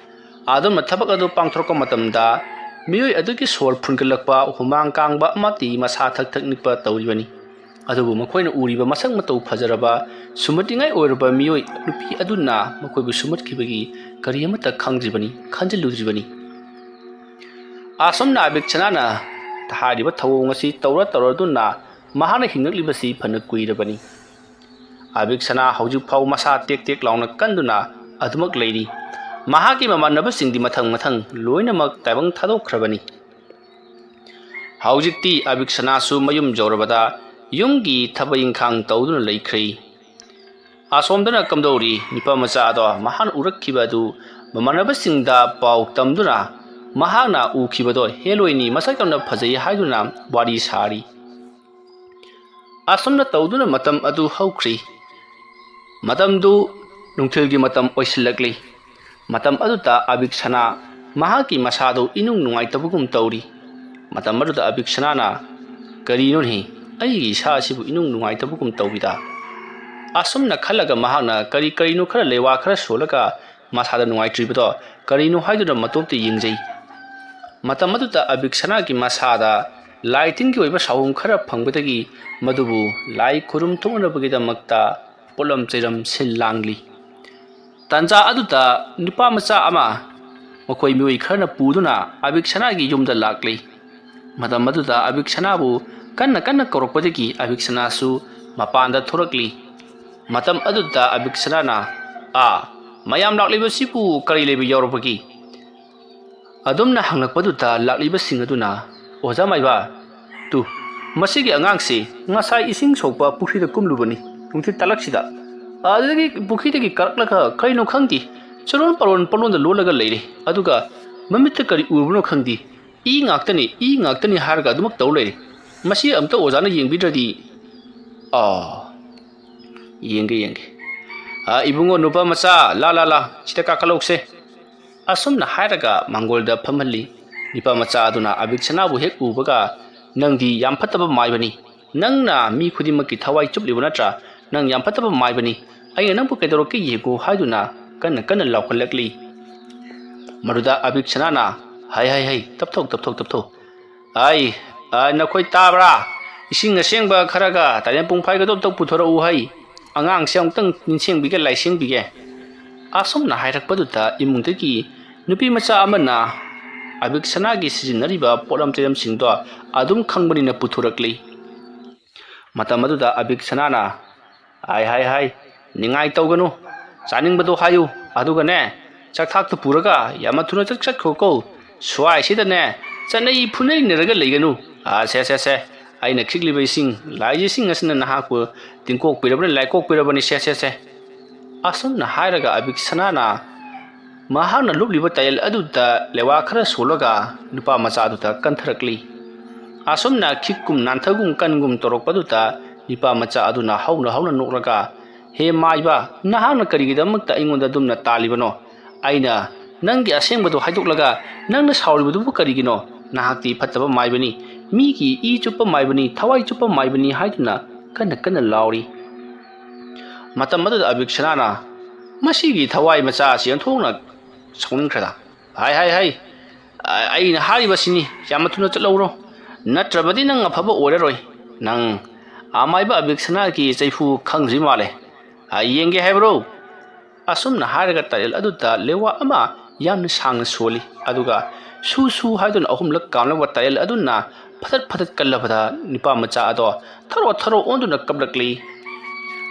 ꯑꯗꯨꯝꯅ ꯊꯕꯛ ꯑꯗꯨ ꯄꯥꯡꯊꯣꯔꯛꯄ ꯃꯇꯝꯗ ꯃꯤꯑꯣꯏ ꯑꯗꯨꯒꯤ ꯁꯣꯔ ꯐꯨꯟꯒꯠꯂꯛꯄ, ꯍꯨꯃꯥꯡ ꯀꯥꯡꯕ ꯑꯃꯗꯤ ꯃꯁꯥ ꯊꯛ ꯊꯛ ꯅꯤꯛꯄ ꯇꯧꯔꯤꯕꯅꯤ꯫ ꯑꯗꯨꯕꯨ ꯃꯈꯣꯏꯅ ꯎꯔꯤꯕ ꯃꯁꯛ ꯃꯇꯧ ꯐꯖꯔꯕ, ꯁꯨꯝꯍꯠꯅꯤꯡꯉꯥꯏ ꯑꯣꯏꯔꯕ ꯃꯤꯑꯣꯏ ꯅꯨꯄꯤ ꯑꯗꯨꯅ ꯃꯈꯣꯏꯕꯨ ꯁꯨꯝꯍꯠꯈꯤꯕꯒꯤ ꯀꯔꯤ ꯑꯃꯠꯇ ꯈꯪꯗ꯭ꯔꯤꯕꯅꯤ, ꯈꯟꯖꯤꯜꯂꯨꯗ꯭ꯔꯤꯕꯅꯤ꯫ ꯑꯁꯨꯝꯅ ꯑꯕꯤꯛꯁꯅꯥꯅ ꯍꯥꯏꯔꯤꯕ ꯊꯧꯑꯣꯡ ꯑꯁꯤ ꯇꯧꯔ ꯇꯧꯔꯗꯨꯅ ꯃꯍꯥꯛꯅ ꯍꯤꯡꯂꯛꯂꯤꯕꯁꯤ ꯐꯅ ꯀꯨꯏꯔꯕꯅꯤ꯫ ꯑꯕꯤꯛꯁꯅꯥ ꯍꯧꯖꯤꯛ ꯐꯥꯎ ꯃꯁꯥ ꯇꯦꯛ ꯇꯦꯛ ꯂꯥꯎꯅ ꯀꯟꯗꯨꯅ ꯑꯗꯨꯃꯛ ꯂꯩꯔꯤ꯫ ꯃꯍꯥꯛꯀꯤ ꯃꯃꯥꯟꯅꯕꯁꯤꯡꯗꯤ ꯃꯊꯪ ꯃꯊꯪ ꯂꯣꯏꯅꯃꯛ ꯇꯥꯏꯕꯪ ꯊꯥꯗꯣꯛꯈ꯭ꯔꯕꯅꯤ꯫ ꯍꯧꯖꯤꯛꯇꯤ ꯑꯕꯤꯛꯁꯅꯥꯁꯨ ꯃꯌꯨꯝ ꯌꯧꯔꯕꯗ ꯌꯨꯝꯒꯤ ꯊꯕꯛ ꯏꯪꯈꯥꯡ ꯇꯧꯗꯨꯅ ꯂꯩꯈ꯭ꯔꯦ꯫ ꯑꯁꯣꯝꯗꯅ ꯀꯝꯗꯧꯔꯤ? ꯅꯨꯄꯥ ꯃꯆꯥ ꯑꯗꯣ ꯃꯍꯥꯛꯅ ꯎꯔꯛꯈꯤꯕ ꯑꯗꯨ ꯃꯃꯥꯟꯅꯕꯁꯤꯡꯗ ꯄꯥꯎ ꯇꯝꯗꯨꯅ ꯃꯍꯥꯛꯅ ꯎꯈꯤꯕꯗꯣ ꯍꯦꯂꯣꯏꯅꯤ, ꯃꯁꯛ ꯌꯥꯝꯅ ꯐꯖꯩ ꯍꯥꯏꯗꯨꯅ ꯋꯥꯔꯤ ꯁꯥꯔꯤ꯫ ꯑꯁꯨꯝꯅ ꯇꯧꯗꯨꯅ ꯃꯇꯝ ꯑꯗꯨ ꯍꯧꯈ꯭ꯔꯤ꯫ ꯃꯇꯝꯗꯨ ꯅꯨꯡꯊꯤꯜꯒꯤ ꯃꯇꯝ ꯑꯣꯏꯁꯤꯜꯂꯛꯂꯤ꯫ ꯃꯇꯝ ꯑꯗꯨꯗ ꯑꯕꯤꯛꯁꯅꯥ ꯃꯍꯥꯛꯀꯤ ꯃꯁꯥꯗꯨ ꯏꯅꯨꯡ ꯅꯨꯡꯉꯥꯏꯇꯕꯒꯨꯝ ꯇꯧꯔꯤ꯫ ꯃꯇꯝ ꯑꯗꯨꯗ ꯑꯕꯤꯛꯁꯅꯥꯅ, "ꯀꯔꯤꯅꯣꯅꯦ? ꯑꯩꯒꯤ ꯏꯁꯥ ꯑꯁꯤꯕꯨ ꯏꯅꯨꯡ ꯅꯨꯡꯉꯥꯏꯇꯕꯒꯨꯝ ꯇꯧꯏꯗ"꯫ ꯑꯁꯨꯝꯅ ꯈꯜꯂꯒ ꯃꯍꯥꯛꯅ ꯀꯔꯤ ꯀꯔꯤꯅꯣ ꯈꯔ, ꯂꯩꯋꯥ ꯈꯔ ꯁꯣꯜꯂꯒ ꯃꯁꯥꯗ ꯅꯨꯡꯉꯥꯏꯇ꯭ꯔꯤꯕꯗꯣ ꯀꯔꯤꯅꯣ ꯍꯥꯏꯗꯨꯅ ꯃꯇꯣꯝꯇ ꯌꯦꯡꯖꯩ꯫ ꯃꯇꯝ ꯑꯗꯨꯗ ꯑꯕꯤꯛꯁꯅꯥꯒꯤ ꯃꯁꯥꯗ ꯂꯥꯏ ꯇꯤꯟꯒꯤ ꯑꯣꯏꯕ ꯁꯥꯍꯨꯝ ꯈꯔ ꯐꯪꯕꯗꯒꯤ ꯃꯗꯨꯕꯨ ꯂꯥꯏ ꯈꯨꯔꯨꯝ ꯊꯣꯛꯅꯕꯒꯤꯗꯃꯛꯇ ꯄꯣꯠꯂꯝ ꯆꯩꯔꯝ ꯁꯤꯜ ꯂꯥꯡꯂꯤ꯫ ꯇꯥꯟꯖꯥ ꯑꯗꯨꯗ ꯅꯨꯄꯥ ꯃꯆꯥ ꯑꯃ ꯃꯈꯣꯏ ꯃꯤꯑꯣꯏ ꯈꯔꯅ ꯄꯨꯗꯨꯅ ꯑꯕꯤꯛꯁꯅꯥꯒꯤ ꯌꯨꯝꯗ ꯂꯥꯛꯂꯤ꯫ ꯃꯇꯝ ꯑꯗꯨꯗ ꯑꯕꯤꯛꯁꯅꯥꯕꯨ ꯀꯟꯅ ꯀꯟꯅ ꯀꯧꯔꯛꯄꯗꯒꯤ ꯑꯕꯤꯛꯁꯅꯥꯁꯨ ꯃꯄꯥꯟꯗ ꯊꯣꯔꯛꯂꯤ꯫ ꯃꯇꯝ ꯑꯗꯨꯗ ꯑꯕꯤꯛꯁꯅꯥꯅ, "ꯑꯥ, ꯃꯌꯥꯝ ꯂꯥꯛꯂꯤꯕꯁꯤꯕꯨ ꯀꯔꯤ ꯂꯩꯕ ꯌꯥꯎꯔꯕꯒꯦ?" ꯑꯗꯨꯝꯅ ꯍꯪꯂꯛꯄꯗꯨꯗ ꯂꯥꯛꯂꯤꯕꯁꯤꯡ ꯑꯗꯨꯅ, "ꯑꯣꯖꯥ ꯃꯥꯏꯕ, ꯇꯨ, ꯃꯁꯤꯒꯤ ꯑꯉꯥꯡꯁꯤ ꯉꯁꯥꯏ ꯏꯁꯤꯡ ꯁꯣꯛꯄ ꯄꯨꯈ꯭ꯔꯤꯗ ꯀꯨꯝꯂꯨꯕꯅꯤ ꯅꯨꯡꯊꯤꯜ ꯇꯥꯂꯛꯁꯤꯗ꯫ ꯑꯗꯨꯗꯒꯤ ꯄꯨꯈ꯭ꯔꯤꯗꯒꯤ ꯀꯥꯔꯛꯂꯒ ꯀꯔꯤꯅꯣ ꯈꯪꯗꯦ, ꯆꯨꯔꯣꯟ ꯄꯥꯔꯣꯟ ꯄꯥꯂꯣꯟꯗ ꯂꯣꯜꯂꯒ ꯂꯩꯔꯦ꯫ ꯑꯗꯨꯒ ꯃꯃꯤꯠꯇ ꯀꯔꯤ ꯎꯔꯕꯅꯣ ꯈꯪꯗꯦ, ꯏ ꯉꯥꯛꯇꯅꯤ, ꯏ ꯉꯥꯛꯇꯅꯤ ꯍꯥꯏꯔꯒ ꯑꯗꯨꯃꯛ ꯇꯧ ꯂꯩꯔꯦ꯫ ꯃꯁꯤ ꯑꯝꯇ ꯑꯣꯖꯥꯅ ꯌꯦꯡꯕꯤꯗ꯭ꯔꯗꯤ"꯫ "ꯑꯥ, ꯌꯦꯡꯒꯦ, ꯌꯦꯡꯒꯦ꯫ ꯑꯥ, ꯏꯕꯨꯡꯉꯣ, ꯅꯨꯄꯥ ꯃꯆꯥ, ꯂꯥ, ꯂꯥ, ꯂꯥ, ꯁꯤꯗ ꯀꯥꯈꯠꯂꯧꯁꯦ"꯫ ꯑꯁꯨꯝꯅ ꯍꯥꯏꯔꯒ ꯃꯥꯡꯒꯣꯜꯗ ꯐꯝꯍꯜꯂꯤ꯫ ꯅꯨꯄꯥ ꯃꯆꯥ ꯑꯗꯨꯅ ꯑꯕꯤꯛꯁꯅꯥꯕꯨ ꯍꯦꯛ ꯎꯕꯒ, "ꯅꯪꯗꯤ ꯌꯥꯝ ꯐꯠꯇꯕ ꯃꯥꯏꯕꯅꯤ꯫ ꯅꯪꯅ ꯃꯤ ꯈꯨꯗꯤꯡꯃꯛꯀꯤ ꯊꯋꯥꯏ ꯆꯨꯞꯂꯤꯕ ꯅꯠꯇ꯭ꯔꯥ? ꯅꯪ ꯌꯥꯝ ꯐꯠꯇꯕ ꯃꯥꯏꯕꯅꯤ꯫ ꯑꯩꯅ ꯅꯪꯕꯨ ꯀꯩꯗꯧꯔꯛꯀꯦ ꯌꯦꯡꯉꯨ" ꯍꯥꯏꯗꯨꯅ ꯀꯟꯅ ꯀꯟꯅ ꯂꯥꯎꯈꯠꯂꯛꯂꯤ꯫ ꯃꯗꯨꯗ ꯑꯕꯤꯛꯁꯅꯥꯅ, "ꯍꯩ, ꯍꯩ, ꯍꯩ, ꯇꯞꯊꯧ, ꯇꯞꯊꯧ, ꯇꯞꯊꯧ꯫ ꯑꯩ, ꯑ, ꯅꯈꯣꯏ ꯇꯥꯕ꯭ꯔꯥ? "ꯏꯁꯤꯡ ꯑꯁꯦꯡꯕ ꯈꯔꯒ ꯇꯥꯏꯔꯦꯟ ꯄꯨꯡꯐꯥꯏꯒꯗꯣ ꯑꯝꯇꯪ ꯄꯨꯊꯣꯔꯛꯎ ꯍꯩ, ꯑꯉꯥꯡꯁꯦ ꯑꯃꯨꯛꯇꯪ ꯅꯤꯡꯁꯤꯡꯕꯤꯒꯦ, ꯂꯥꯏꯁꯦꯡꯕꯤꯒꯦ"꯫ ꯑꯁꯨꯝꯅ ꯍꯥꯏꯔꯛꯄꯗꯨꯗ ꯏꯃꯨꯡꯗꯒꯤ ꯅꯨꯄꯤ ꯃꯆꯥ ꯑꯃꯅ ꯑꯕꯤꯛ ꯁꯅꯥꯒꯤ ꯁꯤꯖꯤꯟꯅꯔꯤꯕ ꯄꯣꯠꯂꯝ ꯆꯩꯔꯝꯁꯤꯡꯗꯣ ꯑꯗꯨꯝ ꯈꯪꯕꯅꯤꯅ ꯄꯨꯊꯣꯔꯛꯂꯤ꯫ ꯃꯇꯝ ꯑꯗꯨꯗ ꯑꯕꯤꯛ ꯁꯅꯥꯅ, "ꯍꯥꯏ, ꯍꯥꯏ, ꯍꯥꯏ, ꯅꯤꯡꯉꯥꯏ ꯇꯧꯒꯅꯨ, ꯆꯥꯅꯤꯡꯕꯗꯣ ꯍꯥꯏꯌꯨ, ꯑꯗꯨꯒꯅꯦ, ꯆꯥꯛꯊꯥꯛꯇꯨ ꯄꯨꯔꯒ ꯌꯥꯝꯅ ꯊꯨꯅ ꯆꯠ-, ꯆꯠꯈꯣꯀꯣ, ꯁ꯭ꯋꯥꯏꯁꯤꯗꯅꯦ, ꯆꯠꯅꯩ ꯐꯨꯅꯩꯅꯔꯒ ꯂꯩꯒꯅꯨ꯫ ꯑꯥ, ꯁꯦ, ꯁꯦ, ꯁꯦ, ꯑꯩꯅ ꯈꯤꯛꯂꯤꯕ ꯏꯁꯤꯡ, ꯂꯥꯏꯒꯤ ꯏꯁꯤꯡ ꯑꯁꯤꯅ ꯅꯍꯥꯛꯄꯨ ꯇꯤꯡꯀꯣꯛꯄꯤꯔꯕꯅꯤ, ꯂꯥꯏꯀꯣꯛꯄꯤꯔꯕꯅꯤ, ꯁꯦ, ꯁꯦ, ꯁꯦ"꯫ ꯑꯁꯨꯝꯅ ꯍꯥꯏꯔꯒ ꯑꯕꯤꯛ ꯁꯅꯥꯅ ꯃꯍꯥꯛꯅ ꯂꯨꯞꯂꯤꯕ ꯇꯥꯏꯔꯦꯜ ꯑꯗꯨꯗ ꯂꯦꯋꯥ ꯈꯔ ꯁꯣꯜꯂꯒ ꯅꯨꯄꯥ ꯃꯆꯥ ꯑꯗꯨꯗ ꯀꯟꯊꯔꯛꯂꯤ꯫ ꯑꯁꯨꯝꯅ ꯈꯤꯛꯀꯨꯝ ꯅꯥꯟꯊꯒꯨꯝ ꯀꯟꯒꯨꯝ ꯇꯧꯔꯛꯄꯗꯨꯗ ꯅꯨꯄꯥ ꯃꯆꯥ ꯑꯗꯨꯅ ꯍꯧꯅ ꯍꯧꯅ ꯅꯣꯛꯂꯒ, "ꯍꯦ ꯃꯥꯏꯕ, ꯅꯍꯥꯛꯅ ꯀꯔꯤꯒꯤꯗꯃꯛꯇ ꯑꯩꯉꯣꯟꯗ ꯑꯗꯨꯝꯅ ꯇꯥꯜꯂꯤꯕꯅꯣ? ꯑꯩꯅ ꯅꯪꯒꯤ ꯑꯁꯦꯡꯕꯗꯨ ꯍꯥꯏꯗꯣꯛꯂꯒ ꯅꯪꯅ ꯁꯥꯎꯔꯤꯕꯗꯨꯕꯨ ꯀꯔꯤꯒꯤꯅꯣ? ꯅꯍꯥꯛꯇꯤ ꯐꯠꯇꯕ ꯃꯥꯏꯕꯅꯤ, ꯃꯤꯒꯤ ꯏ ꯆꯨꯞꯄ ꯃꯥꯏꯕꯅꯤ, ꯊꯋꯥꯏ ꯆꯨꯞꯄ ꯃꯥꯏꯕꯅꯤ" ꯍꯥꯏꯗꯨꯅ ꯀꯟꯅ ꯀꯟꯅ ꯂꯥꯎꯔꯤ꯫ ꯃꯇꯝ ꯑꯗꯨꯗ ꯑꯕꯤꯛꯁꯅꯥꯅ ꯃꯁꯤꯒꯤ ꯊꯋꯥꯏ ꯃꯆꯥ ꯑꯁꯤ ꯑꯣꯟꯊꯣꯛꯅ ꯁꯥꯎꯅꯤꯡꯈ꯭ꯔꯦꯗ꯫ "ꯍꯥꯏ, ꯍꯥꯏ, ꯍꯥꯏ, ꯑ-, ꯑꯩꯅ ꯍꯥꯏꯔꯤꯕꯁꯤꯅꯤ, ꯌꯥꯝꯅ ꯊꯨꯅ ꯆꯠꯍꯧꯔꯣ, ꯅꯠꯇ꯭ꯔꯕꯗꯤ ꯅꯪ ꯑꯐꯕ ꯑꯣꯏꯔꯔꯣꯏ꯫ ꯅꯪ ꯑꯃꯥꯏꯕ ꯑꯕꯤꯛꯁꯅꯥꯒꯤ ꯆꯩꯐꯨ ꯈꯪꯗ꯭ꯔꯤ ꯃꯥꯜꯂꯦ꯫ ꯑ, ꯌꯦꯡꯒꯦ ꯍꯥꯏꯕ꯭ꯔꯣ?" ꯑꯁꯨꯝꯅ ꯍꯥꯏꯔꯒ ꯇꯥꯏꯔꯦꯜ ꯑꯗꯨꯗ ꯂꯦꯋꯥ ꯑꯃ ꯌꯥꯝꯅ ꯁꯥꯡꯅ ꯁꯣꯜꯂꯤ꯫ ꯑꯗꯨꯒ ꯁꯨ ꯁꯨ ꯍꯥꯏꯗꯨꯅ ꯑꯍꯨꯝꯂꯛ ꯀꯥꯝꯂꯛꯄ ꯇꯥꯏꯔꯦꯜ ꯑꯗꯨꯅ ꯐꯗꯠ ꯐꯗꯠ ꯀꯜꯂꯕꯗ ꯅꯨꯄꯥ ꯃꯆꯥ ꯑꯗꯣ ꯊꯔꯣ ꯊꯔꯣ ꯑꯣꯟꯗꯨꯅ ꯀꯞꯂꯛꯂꯤ꯫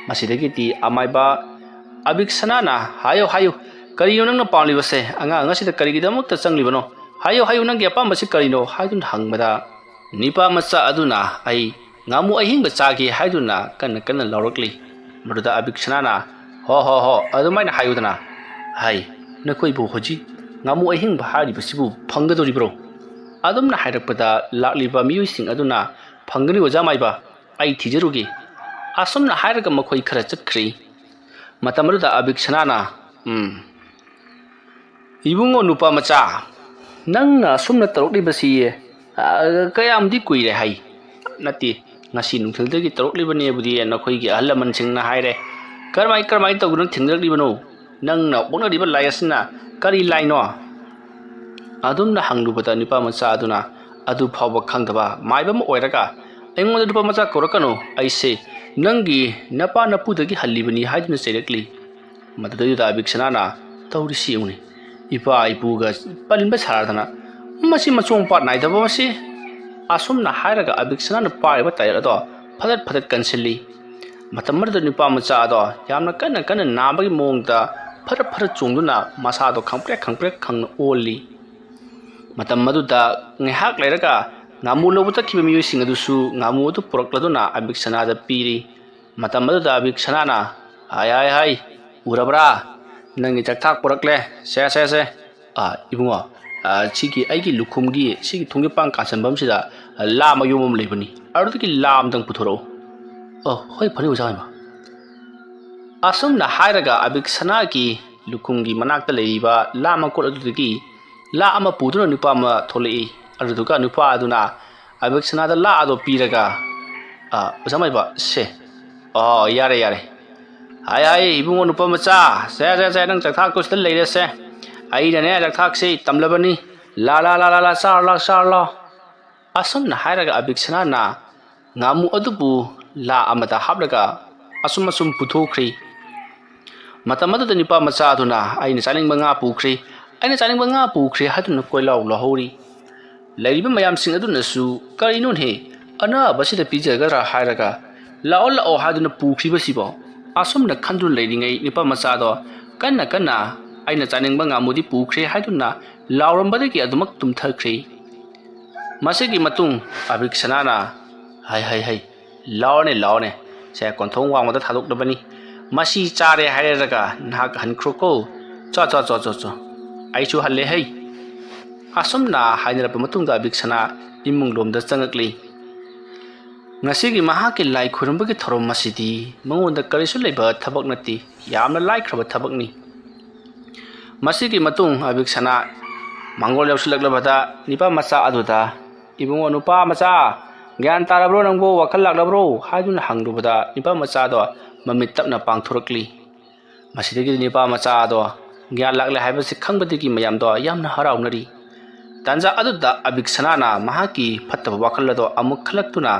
ꯃꯁꯤꯗꯒꯤꯗꯤ ꯑꯃꯥꯏꯕ ꯑꯕꯤꯛꯁꯅꯥꯅ, "ꯍꯥꯏꯌꯨ, ꯍꯥꯏꯌꯨ, ꯀꯔꯤꯅꯣ ꯅꯪꯅ ꯄꯥꯝꯂꯤꯕꯁꯦ? ꯑꯉꯥꯡ ꯑꯁꯤꯗ ꯀꯔꯤꯒꯤꯗꯃꯛꯇ ꯆꯪꯂꯤꯕꯅꯣ? ꯍꯥꯏꯌꯨ, ꯍꯥꯏꯌꯨ, ꯅꯪꯒꯤ ꯑꯄꯥꯝꯕꯁꯤ ꯀꯔꯤꯅꯣ?" ꯍꯥꯏꯗꯨꯅ ꯍꯪꯕꯗ ꯅꯨꯄꯥ ꯃꯆꯥ ꯑꯗꯨꯅ, "ꯑꯩ ꯉꯥꯃꯨ ꯑꯍꯤꯡꯕ ꯆꯥꯒꯦ" ꯍꯥꯏꯗꯨꯅ ꯀꯟꯅ ꯀꯟꯅ ꯂꯥꯎꯔꯛꯂꯤ꯫ ꯃꯗꯨꯗ ꯑꯕꯤꯛꯁꯅꯥꯅ, "ꯍꯣ, ꯍꯣ, ꯍꯣ, ꯑꯗꯨꯃꯥꯏꯅ ꯍꯥꯏꯌꯨꯗꯅ꯫ ꯍꯥꯏ, ꯅꯈꯣꯏꯕꯨ ꯍꯧꯖꯤꯛ ꯉꯥꯃꯨ ꯑꯍꯤꯡꯕ ꯍꯥꯏꯔꯤꯕꯁꯤꯕꯨ ꯐꯪꯒꯗꯧꯔꯤꯕ꯭ꯔꯣ?" ꯑꯗꯨꯝꯅ ꯍꯥꯏꯔꯛꯄꯗ ꯂꯥꯛꯂꯤꯕ ꯃꯤꯑꯣꯏꯁꯤꯡ ꯑꯗꯨꯅ, "ꯐꯪꯒꯅꯤ ꯑꯣꯖꯥ ꯃꯥꯏꯕ, ꯑꯩ ꯊꯤꯖꯔꯨꯒꯦ"꯫ ꯑꯁꯨꯝꯅ ꯍꯥꯏꯔꯒ ꯃꯈꯣꯏ ꯈꯔ ꯆꯠꯈ꯭ꯔꯤ꯫ ꯃꯇꯝ ꯑꯗꯨꯗ ꯑꯕꯤꯛꯁꯅꯥꯅ, "ꯎꯝ, ꯏꯕꯨꯡꯉꯣ ꯅꯨꯄꯥ ꯃꯆꯥ, ꯅꯪꯅ ꯑꯁꯨꯝꯅ ꯇꯧꯔꯛꯂꯤꯕꯁꯤ, ꯑ, ꯀꯌꯥꯝꯗꯤ ꯀꯨꯏꯔꯦ ꯍꯥꯏ?" "ꯅꯠꯇꯦ, ꯉꯁꯤ ꯅꯨꯡꯊꯤꯜꯗꯒꯤ ꯇꯧꯔꯛꯂꯤꯕꯅꯦꯕꯨꯗꯤ ꯅꯈꯣꯏꯒꯤ ꯑꯍꯜ ꯂꯃꯟꯁꯤꯡꯅ ꯍꯥꯏꯔꯦ꯫ ꯀꯔꯝꯍꯥꯏ, ꯀꯔꯝꯍꯥꯏꯅ ꯇꯧꯗꯨꯅ ꯊꯦꯡꯅꯔꯛꯂꯤꯕꯅꯣ? ꯅꯪꯅ ꯑꯣꯛꯅꯔꯤꯕ ꯂꯥꯏ ꯑꯁꯤꯅ ꯀꯔꯤ ꯂꯥꯏꯅꯣ?" ꯑꯗꯨꯝꯅ ꯍꯪꯂꯨꯕꯗ ꯅꯨꯄꯥ ꯃꯆꯥ ꯑꯗꯨꯅ ꯑꯗꯨ ꯐꯥꯎꯕ ꯈꯪꯗꯕ ꯃꯥꯏꯕ ꯑꯃ ꯑꯣꯏꯔꯒ, "ꯑꯩꯉꯣꯟꯗ ꯅꯨꯄꯥ ꯃꯆꯥ ꯀꯧꯔꯛꯀꯅꯨ, ꯑꯩꯁꯦ ꯅꯪꯒꯤ ꯅꯄꯥ ꯅꯄꯨꯗꯒꯤ ꯍꯜꯂꯤꯕꯅꯤ" ꯍꯥꯏꯗꯨꯅ ꯆꯩꯔꯛꯂꯤ꯫ ꯃꯗꯨꯗꯩꯗꯨꯗ ꯑꯕꯤꯛꯁꯅꯥꯅ, "ꯇꯧꯔꯤꯁꯤ ꯌꯦꯡꯉꯨꯅꯦ, ꯏꯄꯥ ꯏꯄꯨꯒ ꯄꯟꯕ ꯁꯥꯔꯗꯅ, ꯃꯁꯤ ꯃꯆꯣꯡ ꯄꯥꯠ ꯅꯥꯏꯗꯕ ꯃꯁꯤ!" ꯑꯁꯨꯝꯅ ꯍꯥꯏꯔꯒ ꯑꯕꯤꯛꯁꯅꯥꯅ ꯄꯥꯏꯔꯤꯕ ꯇꯥꯏꯔꯛ ꯑꯗꯣ ꯐꯗꯠ ꯐꯗꯠ ꯀꯟꯁꯤꯜꯂꯤ꯫ ꯃꯇꯝ ꯑꯗꯨꯗ ꯅꯨꯄꯥ ꯃꯆꯥ ꯑꯗꯣ ꯌꯥꯝꯅ ꯀꯟꯅ ꯀꯟꯅ ꯅꯥꯕꯒꯤ ꯃꯑꯣꯡꯗ ꯐꯔꯞ ꯐꯔꯞ ꯆꯣꯡꯗꯨꯅ ꯃꯁꯥꯗꯣ ꯈꯪꯄ꯭ꯔꯦꯛ ꯈꯪꯄ꯭ꯔꯦꯛ ꯈꯪꯅ ꯑꯣꯜꯂꯤ꯫ ꯃꯇꯝ ꯑꯗꯨꯗ ꯉꯥꯏꯍꯥꯛ ꯂꯩꯔꯒ ꯉꯥꯃꯨ ꯂꯧꯕ ꯆꯠꯈꯤꯕ ꯃꯤꯑꯣꯏꯁꯤꯡ ꯑꯗꯨꯁꯨ ꯉꯥꯃꯨ ꯑꯗꯨ ꯄꯨꯔꯛꯂꯗꯨꯅ ꯑꯕꯤꯛꯁꯅꯥꯗ ꯄꯤꯔꯤ꯫ ꯃꯇꯝ ꯑꯗꯨꯗ ꯑꯕꯤꯛꯁꯅꯥꯅ, "ꯍꯥꯏ, ꯍꯥꯏ, ꯍꯥꯏ, ꯎꯔꯕ꯭ꯔꯥ? ꯅꯪꯒꯤ ꯆꯥꯛꯊꯥꯛ ꯄꯨꯔꯛꯂꯦ꯫ ꯁꯦ, ꯁꯦ, ꯁꯦ꯫ ꯑꯥ, ꯏꯕꯨꯡꯉꯣ, ꯑꯥ, ꯁꯤꯒꯤ ꯑꯩꯒꯤ ꯂꯨꯈꯨꯝꯒꯤ ꯁꯤꯒꯤ ꯊꯣꯡꯒꯤꯄꯥꯡ ꯀꯥꯟꯁꯤꯟꯕꯝꯁꯤꯗ ꯂꯥ ꯃꯌꯣꯝ ꯑꯃ ꯂꯩꯕꯅꯤ꯫ ꯑꯗꯨꯗꯒꯤ ꯂꯥ ꯑꯃꯇꯪ ꯄꯨꯊꯣꯔꯛꯎ꯫" "ꯑꯣ, ꯍꯣꯏ, ꯐꯅꯤ, ꯑꯣꯖꯥ ꯍꯥꯏꯃ꯫" ꯑꯁꯨꯝꯅ ꯍꯥꯏꯔꯒ ꯑꯕꯤꯛꯁꯅꯥꯒꯤ ꯂꯨꯈꯨꯝꯒꯤ ꯃꯅꯥꯛꯇ ꯂꯩꯔꯤꯕ ꯂꯥ ꯃꯀꯣꯜ ꯑꯗꯨꯗꯒꯤ ꯂꯥ ꯑꯃ ꯄꯨꯗꯨꯅ ꯅꯨꯄꯥ ꯑꯃ ꯊꯣꯛꯂꯛꯏ꯫ ꯑꯗꯨꯗꯨꯒ ꯅꯨꯄꯥ ꯑꯗꯨꯅ ꯑꯕꯤꯛꯁꯅꯥꯗ ꯂꯥ ꯑꯗꯣ ꯄꯤꯔꯒ, "ꯑꯥ, ꯑꯣꯖꯥ ꯃꯥꯏꯕ, ꯁꯦ꯫ ꯑꯣ, ꯌꯥꯔꯦ, ꯌꯥꯔꯦ꯫ ꯍꯥꯏ, ꯍꯥꯏ, ꯏꯕꯨꯡꯉꯣ ꯅꯨꯄꯥ ꯃꯆꯥ, ꯁꯦ, ꯁꯦ, ꯁꯦ, ꯅꯪ ꯆꯥꯛꯊꯥꯛꯇꯣ ꯁꯤꯗ ꯂꯩꯔꯦꯁꯦ꯫ ꯑꯩꯅꯅꯦ ꯆꯥꯛꯊꯥꯛꯁꯤ ꯇꯝꯂꯕꯅꯤ꯫ ꯂꯥ, ꯂꯥ, ꯂꯥ, ꯂꯥ, ꯂꯥ, ꯆꯥꯔꯣ ꯂꯥ, ꯆꯥꯔꯣ ꯂꯥ꯫" ꯑꯁꯨꯝꯅ ꯍꯥꯏꯔꯒ ꯑꯕꯤꯛꯁꯅꯥꯅ ꯉꯥꯃꯨ ꯑꯗꯨꯕꯨ ꯂꯥ ꯑꯃꯗ ꯍꯥꯞꯂꯒ ꯑꯁꯨꯝ ꯑꯁꯨꯝ ꯄꯨꯊꯣꯛꯈ꯭ꯔꯤ꯫ ꯃꯇꯝ ꯑꯗꯨꯗ ꯅꯨꯄꯥ ꯃꯆꯥ ꯑꯗꯨꯅ, "ꯑꯩꯅ ꯆꯥꯅꯤꯡꯕ ꯉꯥ ꯄꯨꯈ꯭ꯔꯦ, ꯑꯩꯅ ꯆꯥꯅꯤꯡꯕ ꯉꯥ ꯄꯨꯈ꯭ꯔꯦ" ꯍꯥꯏꯗꯨꯅ ꯀꯣꯏꯂꯥꯎ ꯂꯥꯎꯍꯧꯔꯤ꯫ ꯂꯩꯔꯤꯕ ꯃꯌꯥꯝꯁꯤꯡ ꯑꯗꯨꯅꯁꯨ, "ꯀꯔꯤꯅꯣꯅꯦꯍꯦ, ꯑꯅꯥꯕꯁꯤꯗ ꯄꯤꯖꯒꯗ꯭ꯔꯥ?" ꯍꯥꯏꯔꯒ, "ꯂꯥꯛꯑꯣ, ꯂꯥꯛꯑꯣ" ꯍꯥꯏꯗꯨꯅ ꯄꯨꯈ꯭ꯔꯤꯕꯁꯤꯕꯣ? ꯑꯁꯨꯝꯅ ꯈꯟꯗꯨꯅ ꯂꯩꯔꯤꯉꯩ ꯅꯨꯄꯥ ꯃꯆꯥꯗꯣ ꯀꯟꯅ ꯀꯟꯅ, "ꯑꯩꯅ ꯆꯥꯅꯤꯡꯕ ꯉꯥꯃꯨꯗꯤ ꯄꯨꯈ꯭ꯔꯦ" ꯍꯥꯏꯗꯨꯅ ꯂꯥꯎꯔꯝꯕꯗꯒꯤ ꯑꯗꯨꯃꯛ ꯇꯨꯝꯊꯈ꯭ꯔꯤ꯫ ꯃꯁꯤꯒꯤ ꯃꯇꯨꯡ ꯑꯕꯤꯛꯁꯅꯥꯅ, "ꯍꯩ, ꯍꯩ, ꯍꯩ, ꯂꯥꯎꯔꯅꯦ, ꯂꯥꯎꯔꯅꯦ, ꯁꯦ, ꯀꯣꯟꯊꯣꯡ ꯋꯥꯡꯃꯗ ꯊꯥꯗꯣꯛꯂꯕꯅꯤ꯫ ꯃꯁꯤ ꯆꯥꯔꯦ ꯍꯥꯏꯔꯒ ꯅꯍꯥꯛ ꯍꯟꯈ꯭ꯔꯣꯀꯣ꯫ ꯆꯣ, ꯆꯣ, ꯆꯣ, ꯆꯣ, ꯆꯣ꯫ ꯑꯩꯁꯨ ꯍꯜꯂꯦ ꯍꯩ꯫" ꯑꯁꯨꯝꯅ ꯍꯥꯏꯅꯔꯕ ꯃꯇꯨꯡꯗ ꯑꯕꯤꯛꯁꯅꯥ ꯏꯃꯨꯡ ꯂꯣꯝꯗ ꯆꯪꯉꯛꯂꯤ꯫ ꯉꯁꯤꯒꯤ ꯃꯍꯥꯛꯀꯤ ꯂꯥꯏ ꯈꯨꯔꯨꯝꯕꯒꯤ ꯊꯧꯔꯝ ꯑꯁꯤꯗꯤ ꯃꯉꯣꯟꯗ ꯀꯔꯤꯁꯨ ꯂꯩꯕ ꯊꯕꯛ ꯅꯠꯇꯦ, ꯌꯥꯝꯅ ꯂꯥꯏꯈ꯭ꯔꯕ ꯊꯕꯛꯅꯤ꯫ ꯃꯁꯤꯒꯤ ꯃꯇꯨꯡ ꯑꯕꯤꯛꯁꯅꯥ ꯃꯥꯡꯒꯣꯜ ꯌꯧꯁꯤꯜꯂꯛꯂꯕꯗ ꯅꯨꯄꯥ ꯃꯆꯥ ꯑꯗꯨꯗ, "ꯏꯕꯨꯡꯉꯣ ꯅꯨꯄꯥ ꯃꯆꯥ, ꯒ꯭ꯌꯥꯟ ꯇꯥꯔꯕ꯭ꯔꯣ ꯅꯪꯕꯨ? ꯋꯥꯈꯜ ꯂꯥꯛꯂꯕ꯭ꯔꯣ?" ꯍꯥꯏꯗꯨꯅ ꯍꯪꯂꯨꯕꯗ ꯅꯨꯄꯥ ꯃꯆꯥꯗꯣ ꯃꯃꯤꯠ ꯇꯞꯅ ꯄꯥꯡꯊꯣꯔꯛꯂꯤ꯫ ꯃꯁꯤꯗꯒꯤꯗꯤ ꯅꯨꯄꯥ ꯃꯆꯥ ꯑꯗꯣ ꯒ꯭ꯌꯥꯟ ꯂꯥꯛꯂꯦ ꯍꯥꯏꯕꯁꯤ ꯈꯪꯕꯗꯒꯤ ꯃꯌꯥꯝꯗꯣ ꯌꯥꯝꯅ ꯍꯔꯥꯎꯅꯔꯤ꯫ ꯇꯥꯟꯖꯥ ꯑꯗꯨꯗ ꯑꯕꯤꯛꯁꯅꯥꯅ ꯃꯍꯥꯛꯀꯤ ꯐꯠꯇꯕ ꯋꯥꯈꯜ ꯑꯗꯣ ꯑꯃꯨꯛ ꯈꯜꯂꯛꯇꯨꯅ,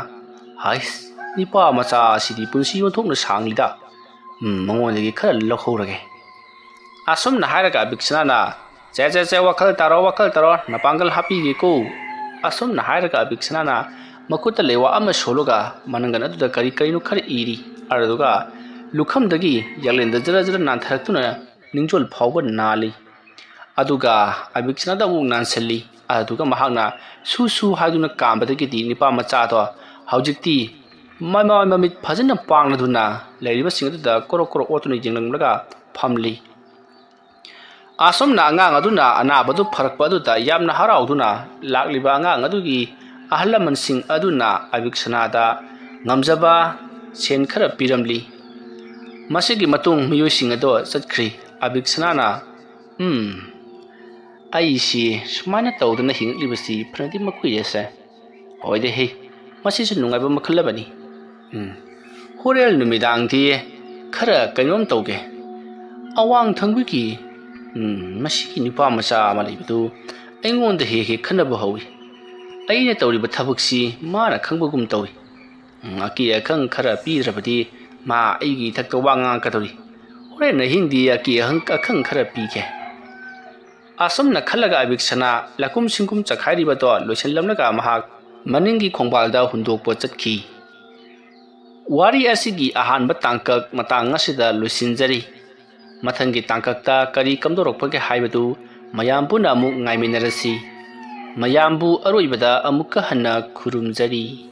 "ꯍꯥꯏꯁ, ꯅꯤꯄꯥ ꯃꯆꯥ ꯑꯁꯤꯗꯤ ꯄꯨꯟꯁꯤ ꯑꯣꯟꯊꯣꯛꯅ ꯁꯥꯡꯂꯤꯗ꯫ ꯎꯝ, ꯃꯉꯣꯟꯗꯒꯤ ꯈꯔ ꯂꯧꯍꯧꯔꯒꯦ"꯫ ꯑꯁꯨꯝꯅ ꯍꯥꯏꯔꯒ ꯑꯕꯤꯛꯁꯅꯥꯅ, "ꯁꯦ, ꯁꯦ, ꯁꯦ, ꯋꯥꯈꯜ ꯇꯥꯔꯣ, ꯋꯥꯈꯜ ꯇꯥꯔꯣ, ꯅꯄꯥꯡꯒꯜ ꯍꯥꯞꯄꯤꯒꯦꯀꯣ"꯫ ꯑꯁꯨꯝꯅ ꯍꯥꯏꯔꯒ ꯑꯕꯤꯛꯁꯅꯥꯅ ꯃꯈꯨꯠꯇ ꯂꯩꯋꯥ ꯑꯃ ꯁꯣꯜꯂꯒ ꯃꯅꯪꯒꯟ ꯑꯗꯨꯗ ꯀꯔꯤ ꯀꯔꯤꯅꯣ ꯈꯔ ꯏꯔꯤ꯫ ꯑꯗꯨꯗꯨꯒ ꯂꯨꯈꯝꯗꯒꯤ ꯌꯥꯡꯂꯦꯟꯗ ꯖꯔ ꯖꯔ ꯅꯥꯟꯊꯔꯛꯇꯨꯅ ꯅꯤꯡꯖꯣꯜ ꯐꯥꯎꯕ ꯅꯥꯜꯂꯤ꯫ ꯑꯗꯨꯒ ꯑꯕꯤꯛꯁꯅꯥꯗ ꯑꯃꯨꯛ ꯅꯥꯟꯁꯤꯜꯂꯤ꯫ ꯑꯗꯨꯗꯨꯒ ꯃꯍꯥꯛꯅ ꯁꯨ ꯁꯨ ꯍꯥꯏꯗꯨꯅ ꯀꯥꯝꯕꯗꯒꯤꯗꯤ ꯅꯤꯄꯥ ꯃꯆꯥꯗꯣ ꯍꯧꯖꯤꯛꯇꯤ ꯃꯃꯥꯏ ꯃꯃꯤꯠ ꯐꯖꯅ ꯄꯥꯡꯂꯗꯨꯅ ꯂꯩꯔꯤꯕꯁꯤꯡ ꯑꯗꯨꯗ ꯀꯣꯔꯣꯛ ꯀꯣꯔꯣꯛ ꯑꯣꯠꯇꯨꯅ ꯌꯦꯡꯂꯝꯂꯒ ꯐꯝꯂꯤ꯫ ꯑꯁꯨꯝꯅ ꯑꯉꯥꯡ ꯑꯗꯨꯅ ꯑꯅꯥꯕꯗꯨ ꯐꯔꯛꯄ ꯑꯗꯨꯗ ꯌꯥꯝꯅ ꯍꯔꯥꯎꯗꯨꯅ ꯂꯥꯛꯂꯤꯕ ꯑꯉꯥꯡ ꯑꯗꯨꯒꯤ ꯑꯍꯜ ꯂꯃꯟꯁꯤꯡ ꯑꯗꯨꯅ ꯑꯕꯤꯛꯁꯅꯥꯗ ꯉꯝꯖꯕ ꯁꯦꯟ ꯈꯔ ꯄꯤꯔꯝꯂꯤ꯫ ꯃꯁꯤꯒꯤ ꯃꯇꯨꯡ ꯃꯤꯑꯣꯏꯁꯤꯡ ꯑꯗꯣ ꯆꯠꯈ꯭ꯔꯤ꯫ ꯑꯕꯤꯛꯁꯅꯥꯅ, "ꯎꯝ, ꯑꯩꯁꯤ ꯁꯨꯃꯥꯏꯅ ꯇꯧꯗꯅ ꯍꯤꯡꯂꯛꯂꯤꯕꯁꯤ ꯐꯅꯗꯤ ꯃꯀꯨꯏꯔꯦꯁꯦ꯫ ꯍꯣꯏꯗꯦ ꯍꯦ, ꯃꯁꯤꯁꯨ ꯅꯨꯡꯉꯥꯏꯕ ꯃꯈꯜ ꯑꯃꯅꯤ꯫ ꯎꯝ, ꯍꯣꯔꯦꯟ ꯅꯨꯃꯤꯗꯥꯡꯗꯤ ꯈꯔ ꯀꯩꯅꯣꯝ ꯇꯧꯒꯦ꯫ ꯑꯋꯥꯡ ꯊꯪꯕꯒꯤ, ꯎꯝ, ꯃꯁꯤꯒꯤ ꯅꯨꯄꯥ ꯃꯆꯥ ꯑꯃ ꯂꯩꯕꯗꯨ ꯑꯩꯉꯣꯟꯗ ꯍꯦꯛ ꯍꯦꯛ ꯈꯟꯅꯕ ꯍꯧꯏ꯫ ꯑꯩꯅ ꯇꯧꯔꯤꯕ ꯊꯕꯛꯁꯤ ꯃꯥꯅ ꯈꯪꯕꯒꯨꯝ ꯇꯧꯏ꯫ ꯎꯝ, ꯑꯀꯤ ꯑꯈꯪ ꯈꯔ ꯄꯤꯗ꯭ꯔꯕꯗꯤ ꯃꯥ ꯑꯩꯒꯤ ꯏꯊꯛꯇ ꯋꯥ ꯉꯥꯡꯉꯛꯀꯗꯧꯔꯤ꯫ ꯍꯣꯔꯦꯟ ꯑꯍꯤꯡꯗꯤ ꯑꯀꯤ ꯑꯈꯪ ꯈꯔ ꯄꯤꯒꯦ"꯫ ꯑꯁꯨꯝꯅ ꯈꯜꯂꯒ ꯑꯕꯤꯛꯁꯅꯥ ꯂꯥꯀꯨꯝ ꯁꯤꯡꯀꯨꯝ ꯆꯈꯥꯏꯔꯤꯕꯗꯣ ꯂꯣꯏꯁꯤꯜꯂꯝꯂꯒ ꯃꯍꯥꯛ ꯃꯅꯤꯡꯒꯤ ꯈꯣꯡꯕꯥꯜꯗ ꯍꯨꯟꯗꯣꯛꯄ ꯆꯠꯈꯤ꯫ ꯋꯥꯔꯤ ꯑꯁꯤꯒꯤ ꯑꯍꯥꯟꯕ ꯇꯥꯡꯀꯛ ꯃꯇꯥꯡ ꯑꯁꯤꯗ ꯂꯣꯏꯁꯤꯟꯖꯔꯤ꯫ ꯃꯊꯪꯒꯤ ꯇꯥꯡꯀꯛꯇ ꯀꯔꯤ ꯀꯝꯗꯧꯔꯛꯄꯒꯦ ꯍꯥꯏꯕꯗꯨ ꯃꯌꯥꯝ ꯄꯨꯟꯅ ꯑꯃꯨꯛ ꯉꯥꯏꯃꯤꯟꯅꯔꯁꯤ꯫ ꯃꯌꯥꯝꯕꯨ ꯑꯔꯣꯏꯕꯗ ꯑꯃꯨꯛꯀ ꯍꯟꯅ ꯈꯨꯔꯨꯝꯖꯔꯤ꯫